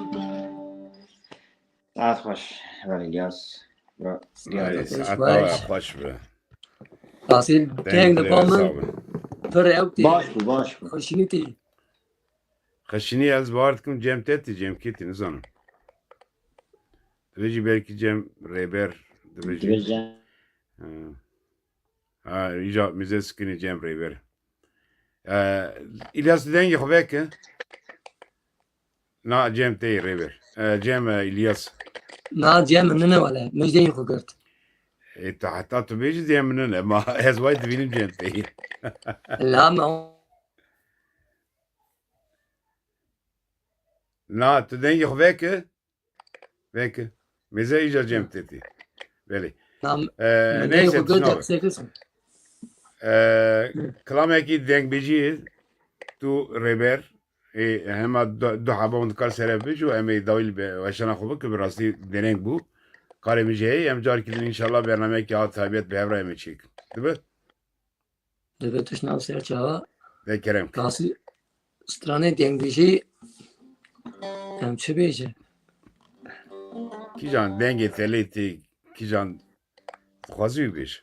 Saet xweş, Heval İlyas. Bra-, Ay, saet xweş. Xweş be. Asil, Deng keng de dile pamin, sabe. Pir ew tê. Baş bû, baş bû. Xweşînî tê. Xweşînî ez bawer dikim Cem te tê, Cem kê tê, nizanim. Divê jî belkî Cem Rêber, divê jî. Divê Cem. Ha. Ha, îca Mîze Sikinî Cem Rêber. E, İlyas, dengê xwe veke. Na, Cem tê Rêber. E, Cem, e, İlyas. Na, Cem nine wele. Min ji dengê xwe girt. E, ta heta tu bêjî Cem nine. Ma ez way dibînim Cem tê. La ma. Na, tu dengê xwe veke. Peki. Mêze îca Cem tê tê. Belê. Tamam. Ee, neyse, dengê xwe girt, neyse. Ee, kilamekî dengbêjî tu rêber, ê, hema du, du heba hûn dikar sere bêj û em ê dawî li be-, weşana xwe bikin, bi rastî dereng bû. Karê min jî heye, em carkî din înşallah bernameyekî a taybet bi hev re em ê çêkin. Dibe? Dibe tu ji nav ser çawa? De kerem. Rastî stranê dengbêjî em çi bêjin? Kîjan dengê telê tê, kîjan dixwazî wî bêje.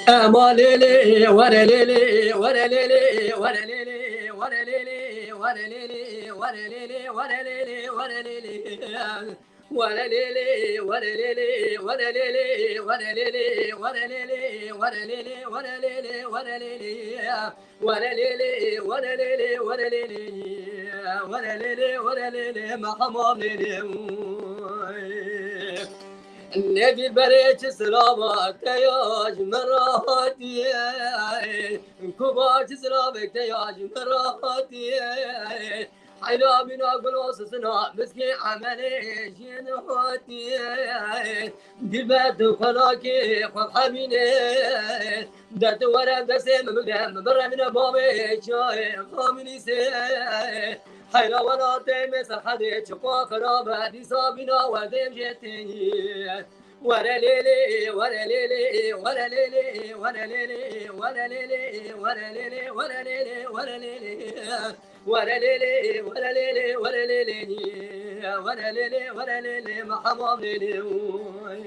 Ema lêlê, were lêlê, were lêlê, were lêlê, were lêlê, were lêlê, were lêlê, were lêlê, were lêlê, were lêlê. Were lêlê, were lêlê, were lêlê, were lêlê, were lêlê, were lêlê, were lêlê, were lêlê, were lêlê. Were lêlê, were lêlê, were lêlê, were lêlê, were lêlê, me hema lêlê. Lê dilberê çi silava te ya ji min re hatiye. Kuba çi silavek te ya ji min re hatiye. Heyra bîna gulo sisina miskê emelê jin hatiye. Dilber tu xwelakê xwe hemînê. De tu were destê min bigre, min biremîne bavê çayê xamînîsê. Heyra welatê me serhedê çiqa xirabe, dîsa bîna werdêm jê têyî. Were lêlê, were lêlê, were lêlê, were lêlê, were lêlê, were lêlê, were lêlê, were lêlê. Were lêlê, were lêlê, were lêlê, were lêlê, were lêlê, me hema lêlê, oy.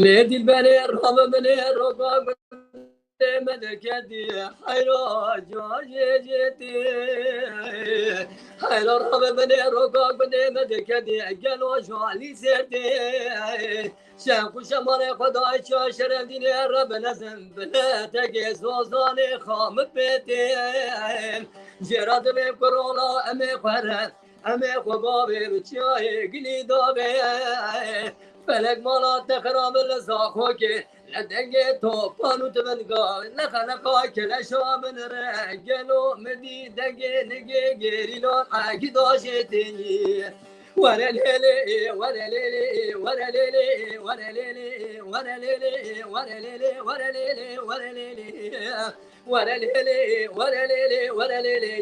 Lê dilberê rabibinê roka gundê me derketî, heyra cajê jêtî. Heyra rabibinê roka gundê me derketî, gelo jalî serdê. Şevq û şemalê xwe dayî çiya Şerefdînê, Rebe nezim bile tegê zozanê xamipêtê. Jêra divê kurola em ê xwe re, em ê xwe bavê bi çiyayê gilî davê. Felek mala te xirab li Zaxokê, li dengê topan û tivinga, li xeleqa keleşa min re. Gelo min dî dengê nigê gêrîlan egî daşê têyî. Were lêlê, were lêlê, were lêlê, were lêlê, were lêlê, were lêlê, were lêlê, were lêlê. Were lêlê, were lêlê, were lêlê,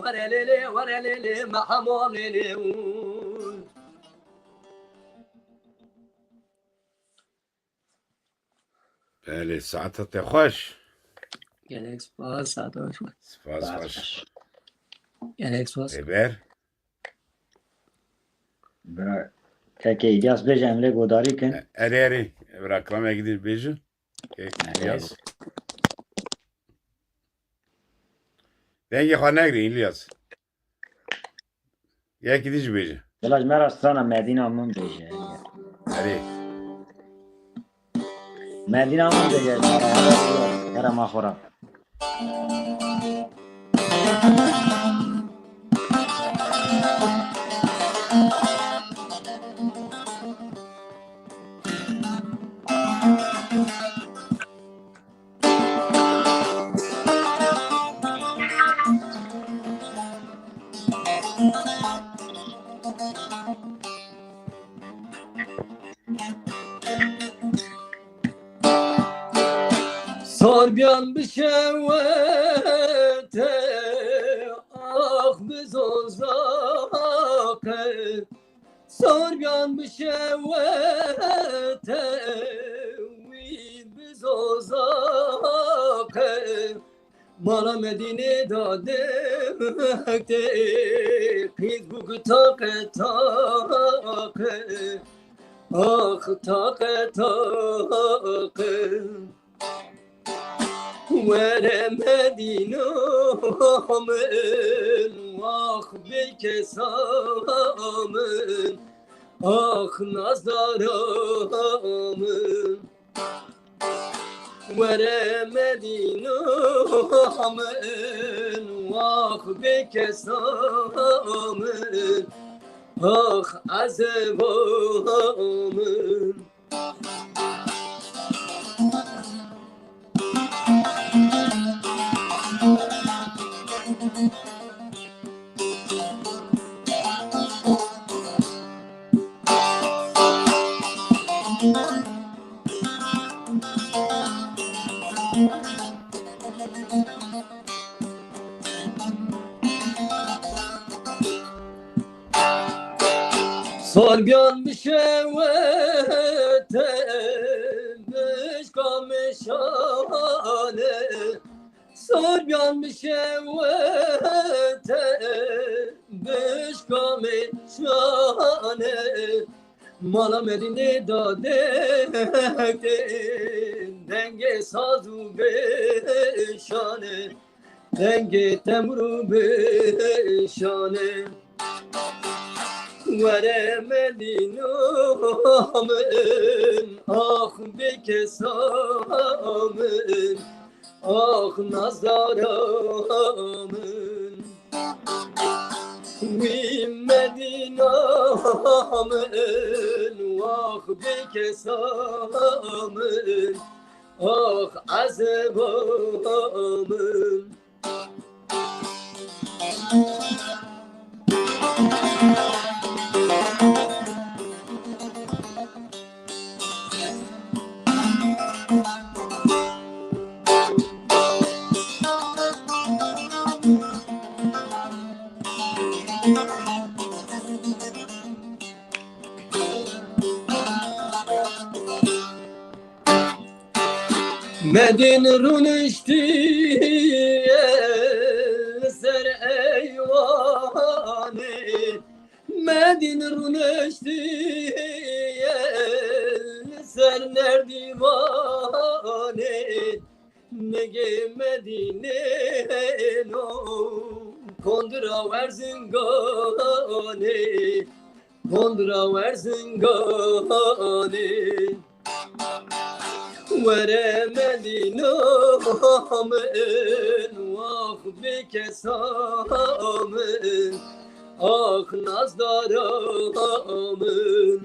were lêlê, were lêlê, me hema lêlê. Belê, saeta te xweş. Gelek spas, saeta xweş. Spas, spas xweş. Gelek spas. Rêber. Bira, kekê Îlyas bêje, em lê godarî kin. E, erê, erê. Bira, kilamekî din bêje. Kek Îlyas. Dengê xwe negirî, Îlyas. Yekî dî jî bêje. Bila ji me re strana Medîna min bêje. Erê. Medîna min bêje. Kerema xwe re. Sor biyan bi şewete, ax bi zozaqe. Sorbiyan bi şewete wî bi zozaqe. Mala Medînê da dek tê qîz bû ku taqe taqe. Ax taqe taqe. Were Medîna min, wax bêkesa min, ax nazdara min. Were Medîna min, wax bêkesa min, ax ezeba min. Sorbiyan bi şewete bişka meşane. Sorbiyan bi şewete bişka meşane. Mala Medînê da dek tê dengê saz û bêşane. Dengê temr û bêşane. Were Medîna min, ax bêkesa min, ax nazdara min. Wî Medîna min, wax bêkesa min, ax ezeba min. Medîn rûniştiye li ser eywanê. Medîn rûniştiye li ser nerdîvanê. Nigê Medînê no kondira werzinganê. Kondira werzinganê. Were Medîna min, wax bêkesa min, ax nazdara min.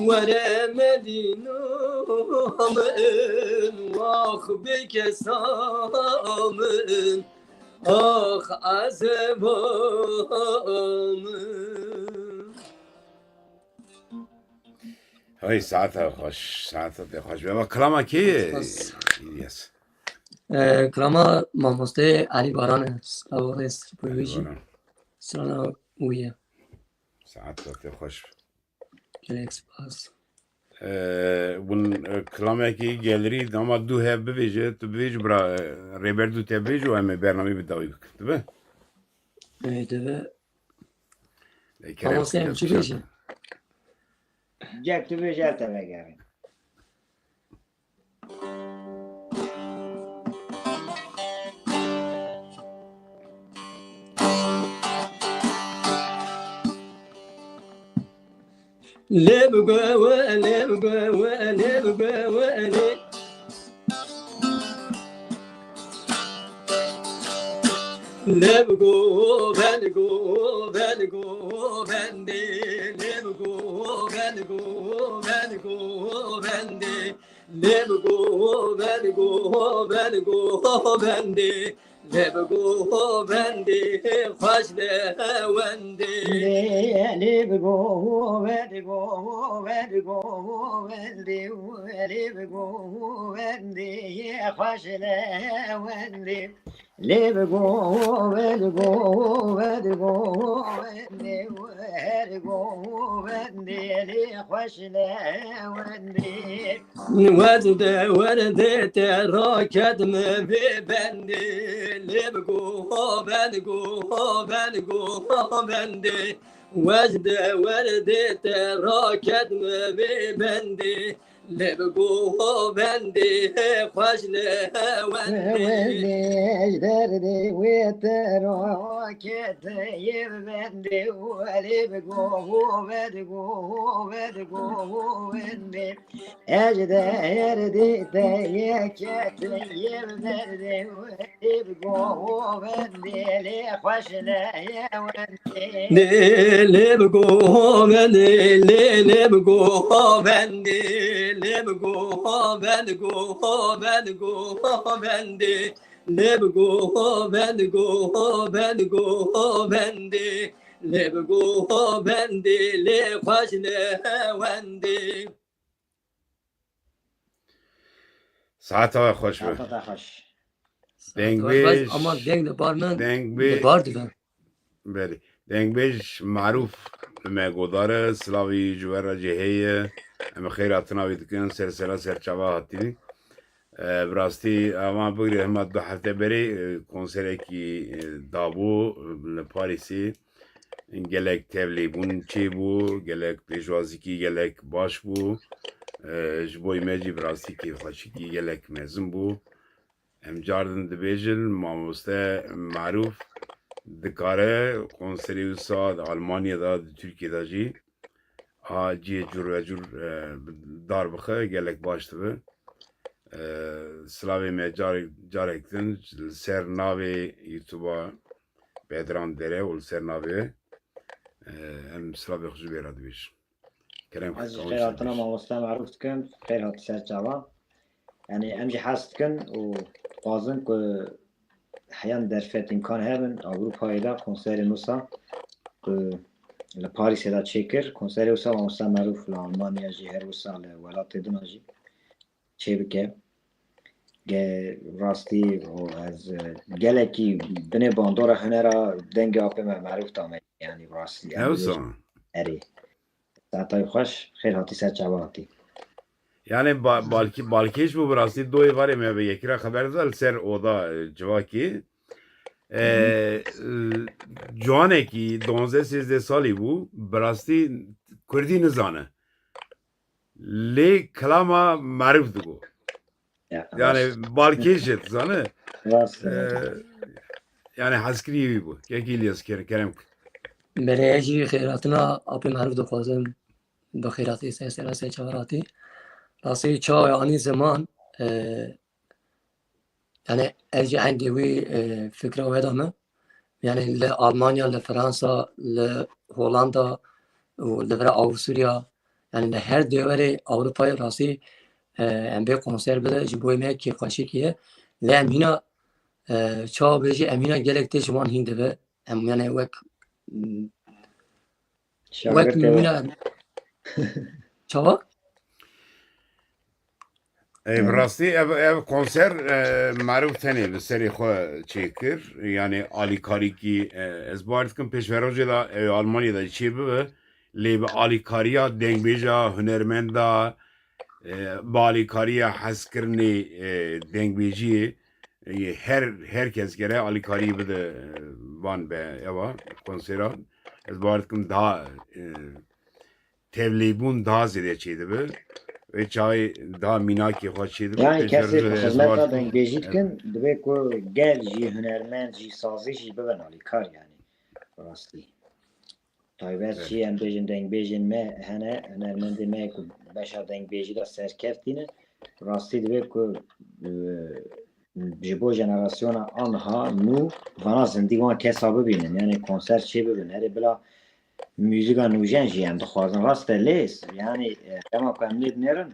Were Medîna min, wax bêkesa min, ax ezeba min. Hay, saete xweş, saete te xweş be. Ama kilama kê ye? Spas. Yes. Ee, kilama mamoste Elî Baran e. Silav û rêz bo wî jî. Baran. Strana wî ye. Saete te xweş. Gelek spas. Ee, hûn, e, kilamekî gelerî dema du hev bibêje, tu bibêj bira, e, rêber du te bêj û em ê bernameyê bi dawî bikin. Dibe? Ê, dibe. Ê, kerem, Mamoste, em kerem, çi kerem. Bêjin? Ger tu bêj, ev te vegerin. Lê bi go we, lê bi go we, lê bi go we, lê. Lê bi go ben, go ben, go bendê. Lê bi go ben, go ben, go bendê. Lê bi go ben, go ben, go bendê. Lê bi go bendê xweş de wendê. Lê, lê bi go ben, go ben, go bendê. Lê bi go bendê xweş de wendê. Lê bi govend, govend, govendê, wer govendê, lê xweş lê wendê. Wez de werdê te raket mi vê bendê, lê bi govend, govend, govendê. Wez de werdê te raket mi vê bendê. Lê bi govendê xweş lê wendê. Ji derdê wê te raketê yê bendê. Lê bi govend, govend, govendê. Ez ji derdê te yê ketê yê bendê. Lê bi govendê lê xweş lê wendê. Lê, lê bi govendê, lê, lê bi govendê, lê bi govend, govend, govendê. Lê bi govend, govend, govendê. Lê bi govendê, lê xweş lê wendê. Saeta we xweş be. Saeta te xweş. Dengbêj, ama deng li bar min, dengbê-, li bar dibin. Belê. Dengbêj Marûf li me godar e, silavî ji we re jî heye. Em xêr hatina wî dikin, ser sera ser çava hatî. E, bi rastî, ava bigire hema du hefte berê, e, konserekî, e, dabû, e, li Parîsê. Gelek tevlîbûn çêbû, gelek pêşwazîkî gelek baş bû. E, ji bo me jî bi rastî kêfxweşîkî gelek mezin bû. Em car din dibêjin, mamoste Marûf dikare konserê wisa di Almanya de, di Tirkiye de jî a cihê cûr ve cûr, e, dar bixe, gelek baş dibe. E, silavê me carek, carek din li ser navê YouTube-a Bedran Dere û li ser navê, e, em silavê xwe ji vê re dibêjin. Kerem, ez jî xêr hatina mamoste Marûf dikim, xêr hatî ser çava. Yanî em jî hez dikin û dixwazin ku heyan derfet îmkan hebin, Ewropayê de konserên wisa ku li Parîsê de çêkir, konserê wisa mamoste Marûf li Almanya jî her wisa li welatê din a jî çêbike. Ge-, rastî û ez, e, gelekî binê bandora hunera dengê apê me Marûf dame, yanî rastî. Hewsa. Erê. Saetay xweş, xêr hatî ser çava hatî. Yani ba-, balkî, balkêş bû bi rastî doyê varê me bi yekî re xeber da li ser oda, e, civakê. E, e, ciwanekî duwazdeh sêzdeh salî bû, bi rastî kurdî nizane. Lê kilama Marûf digo. Ya, yani rast. Balkêş e, dizane. Rast e, rast e. Yani hezkirî wî bû. Kek Îlyas, kerem, kerem. Belê, ez jî xêrhatina apê Marûf dixwazim. Bi xêratî ser sera ser çava hatî. Rastî çawa anî ziman, e, yani ez jî endê wî, e, fikra wê da me. Yani li Almanya, li Fransa, li Hollanda û li vira Avusturya, yani li her deverê Ewropayê rastî, e, em bê konser bide, ji bo me kêfxweşîkî ye. Lê em hîna, e, çawa bêjî, em hîna gelek tê ji wan hîn dibe. Em yani wek, wek şagirtê we. Mîna. Çawa? E, bi rastî ev, ev konser, e, Marûf tenê bi serê xwe çêkir. Yani alîkarîkî, e, ez bawer dikim pêşverojê de, e, Almanyê de çê bibe. Lê bi alîkariya dengbêja, hunermenda, e, bi alîkariya hezkirinê, e, dengbêjiyê, e, her, her kes gere alîkariyê bide, e, van be ewa konsera. Ez bawer dikim daha, e, tevlîbûn daha zêde çêdibe. Wê çaxê daha mînakê xwe çêdibe. Yani kesê ku xizmeta dengbêjî dikin, dibe ku gel jî hunermend jî sazî jî bibin alîkar yani. Rastî. Taybet jî em bêjin dengbêjên me hene, hunermendê me ku beşa dengbêjî de serkevtî ne. Rastî dibe ku, e, ji bo jenerasyona anha nû vana zindî wan kesa bibînin. Yani konser çê bibin. Erê bila muzîka nûjen jî em dixwazin. Rast e lê, yani, e, dema ku em lê dinêrin,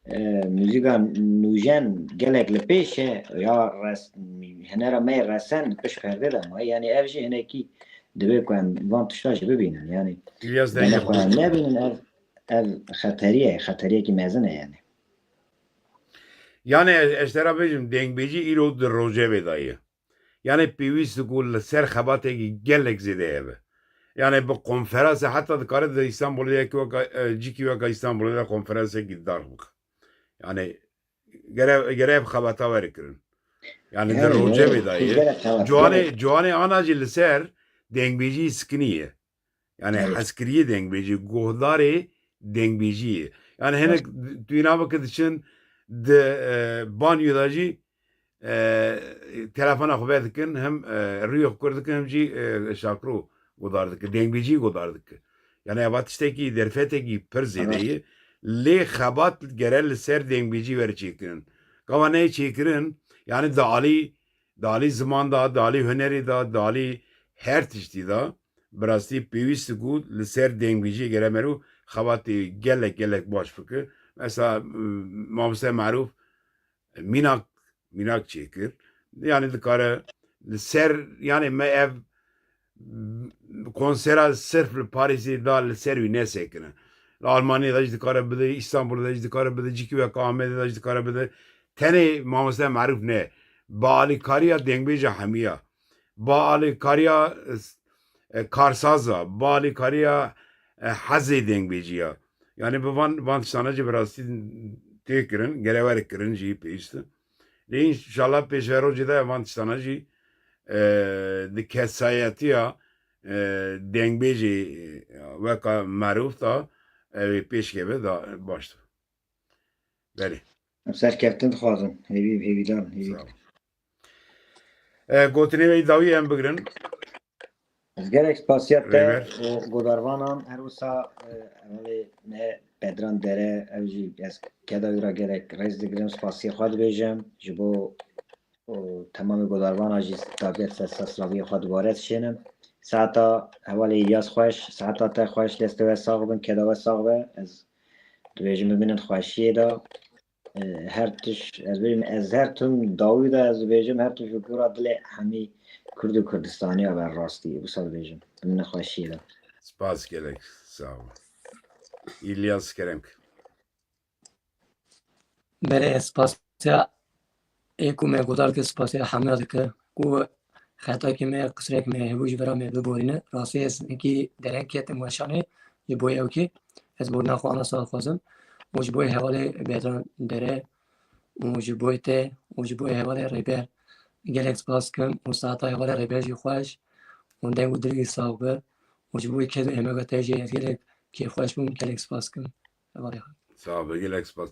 e, muzîka nûjen gelek li pêş e, ya res-, hunera me yê resen li pişt perdê de maye. Yani ev jî hinekî dibe ku em van tişta jî bibînin. Yani dema ku em nebînin ev, ev xeterî ye, xeteriyekî mezin e yani. Yani ez, ez te re bêjim, dengbêjî îro di rojevê de ye. Yanî pêwîst ku li ser xebatekî gelek zêde hebe. Yanî bi konferanse heta dikare di Îstanbulê de yekî weka, e, cîkî weka Îstanbulê de konferansekî dar bike. Yanî gere, gere ev xebata were kirin. Yanî di Yanî, rojevê de ye. Gelek xebat, Ciwanê, gelek. Ciwanê ana jî li ser dengbêjî sikinî ye. Yanî Evet. hezkiriyê dengbêjî, guhdarê dengbêjî ye. Yanî hinek Evet. tu îna bike diçin di, e, banyo de jî, e, telefona xwe vedikin, hem, e, rûyê xwe kir dikin, hem jî, e, şakro guhdar dike, dengbêjî guhdar dike. Yanî eva tiştekî, derfetekî pir zêde Evet. ye. Lê xebat gere li ser dengbêjî were çêkirin. Gava neyê çêkirin, yanî di alî, di alî ziman de, di alî hunerê de, di alî her tiştî de, bi rastî pêwîst e ku li ser dengbêjiyê gere meriv xebatê gelek, gelek baş bike. Mesela, m-, mamoste Merûf mînak, mînak çêkir. Yanî dikare li ser, yanî me ev, m-, konsera sirf li Parîsê da li ser wî nesekine. Li Almanyê de jî dikare bide, Îstanbulê de jî dikare bide, cîkî weke Amedê de jî dikare bide. Tenê mamoste Merûf ne. Bi alîkariya dengbêja hemiya. Bi alîkariya, e, karsaza, bi alîkariya, e, hezê dengbêjiya. Yanî bi van, van tiştana jî bi rastî tê kirin, gere were kirin jî pêwîst e. Lê înşallah pêşerojê de van tiştana jî, e, di kesayetiya, e, dengbêjê, e, weka Merûf da, e, wê pêşkeve da baş e. Belê. Em serkeftin dixwazin. Hêvî, hêvîdan, hêvî. Sağ ol. E, gotinê wê dawî em bigrin. Ez gelek spasiya te Rêber. û godarvanan her wisa, e, hevalê me Bedran Dere, ew jî ez keda wî ra gelek rêz digirim, spasiya xwe dibêjim ji bo û temamê godarvana jî dagirt ser seslaviyê xwe dubare dişênim. Saeta hevalê Îlyas xweş, saeta te xweş, destê we sax bin, keda we sax be. Ez dibêjim bimînin xweşiyê de. E, her tiş, ez bêjim, ez her tim dawî de ez dibêjim, her tiş bi gora dilê hemî Kurd û Kurdistaniya be rastî, wisa dibêjim. Bimînin xweşiyê de. Spas gelek, sağ ol. Îlyas Kerem. Belê, spasiya ê ku me guhdar dike, spasiya hemiya dike ku xetakê me, qisirek me hebû ji vera me biborîne. Rastî ez hinkî dereng ketim weşanê ji bo ew kê. Ez borîna xwe ana sal xwazim. Û ji bo hevalê Bedran Dere û ji bo te û ji bo hevalê Rêber gelek spas dikim û saeta hevalê Rêber jî xweş û deng û dilî sax be û ji bo ked û emega te jî ez gelek kêfxweş bûm, gelek spas dikim. Hevalê xwe. Sağ be, gelek spas.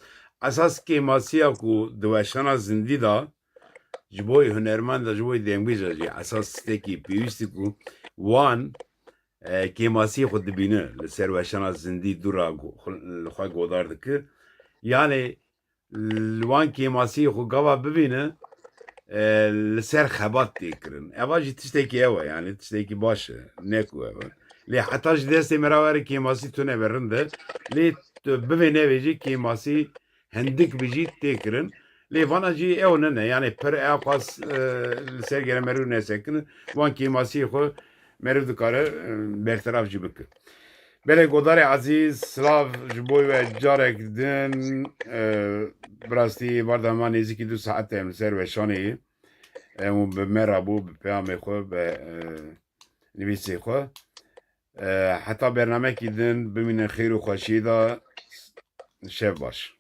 Esas kêmasiya ku di weşana zindî de ji bo hunermend de, ji bo dengbêja jî esas tiştekî pêwîst e ku wan, e, kêmasiyê xwe dibîne li ser weşana zindî dû ra go-, xwe, li xwe godar dike. Yanê li wan kêmasiyê xwe gava bibîne, e, li ser xebat tê kirin. Eva jî tiştekî ew e, yanî tiştekî baş e, ne ku ev e. Lê heta ji destê me re were kêmasî tune be rind e. Lê tu bivê nevê jî kêmasî hindik bi jî tê kirin. Lê vana jî ew nine, yanî pir ew qas, e, li ser gere meriv nesekine. Wan kêmasiyê xwe meriv dikare, e, berteraf jî bike. Belê godarê ezîz, silav ji bo we carek din, e, bi rastî êvar de hema nêzîkî du saet em li ser weşanê ye. Em û bi me re bû, bi peyamê xwe, bi, e, nivîsê xwe. E, heta bernamekî din bimînin xêr û xweşiyê de, şev baş.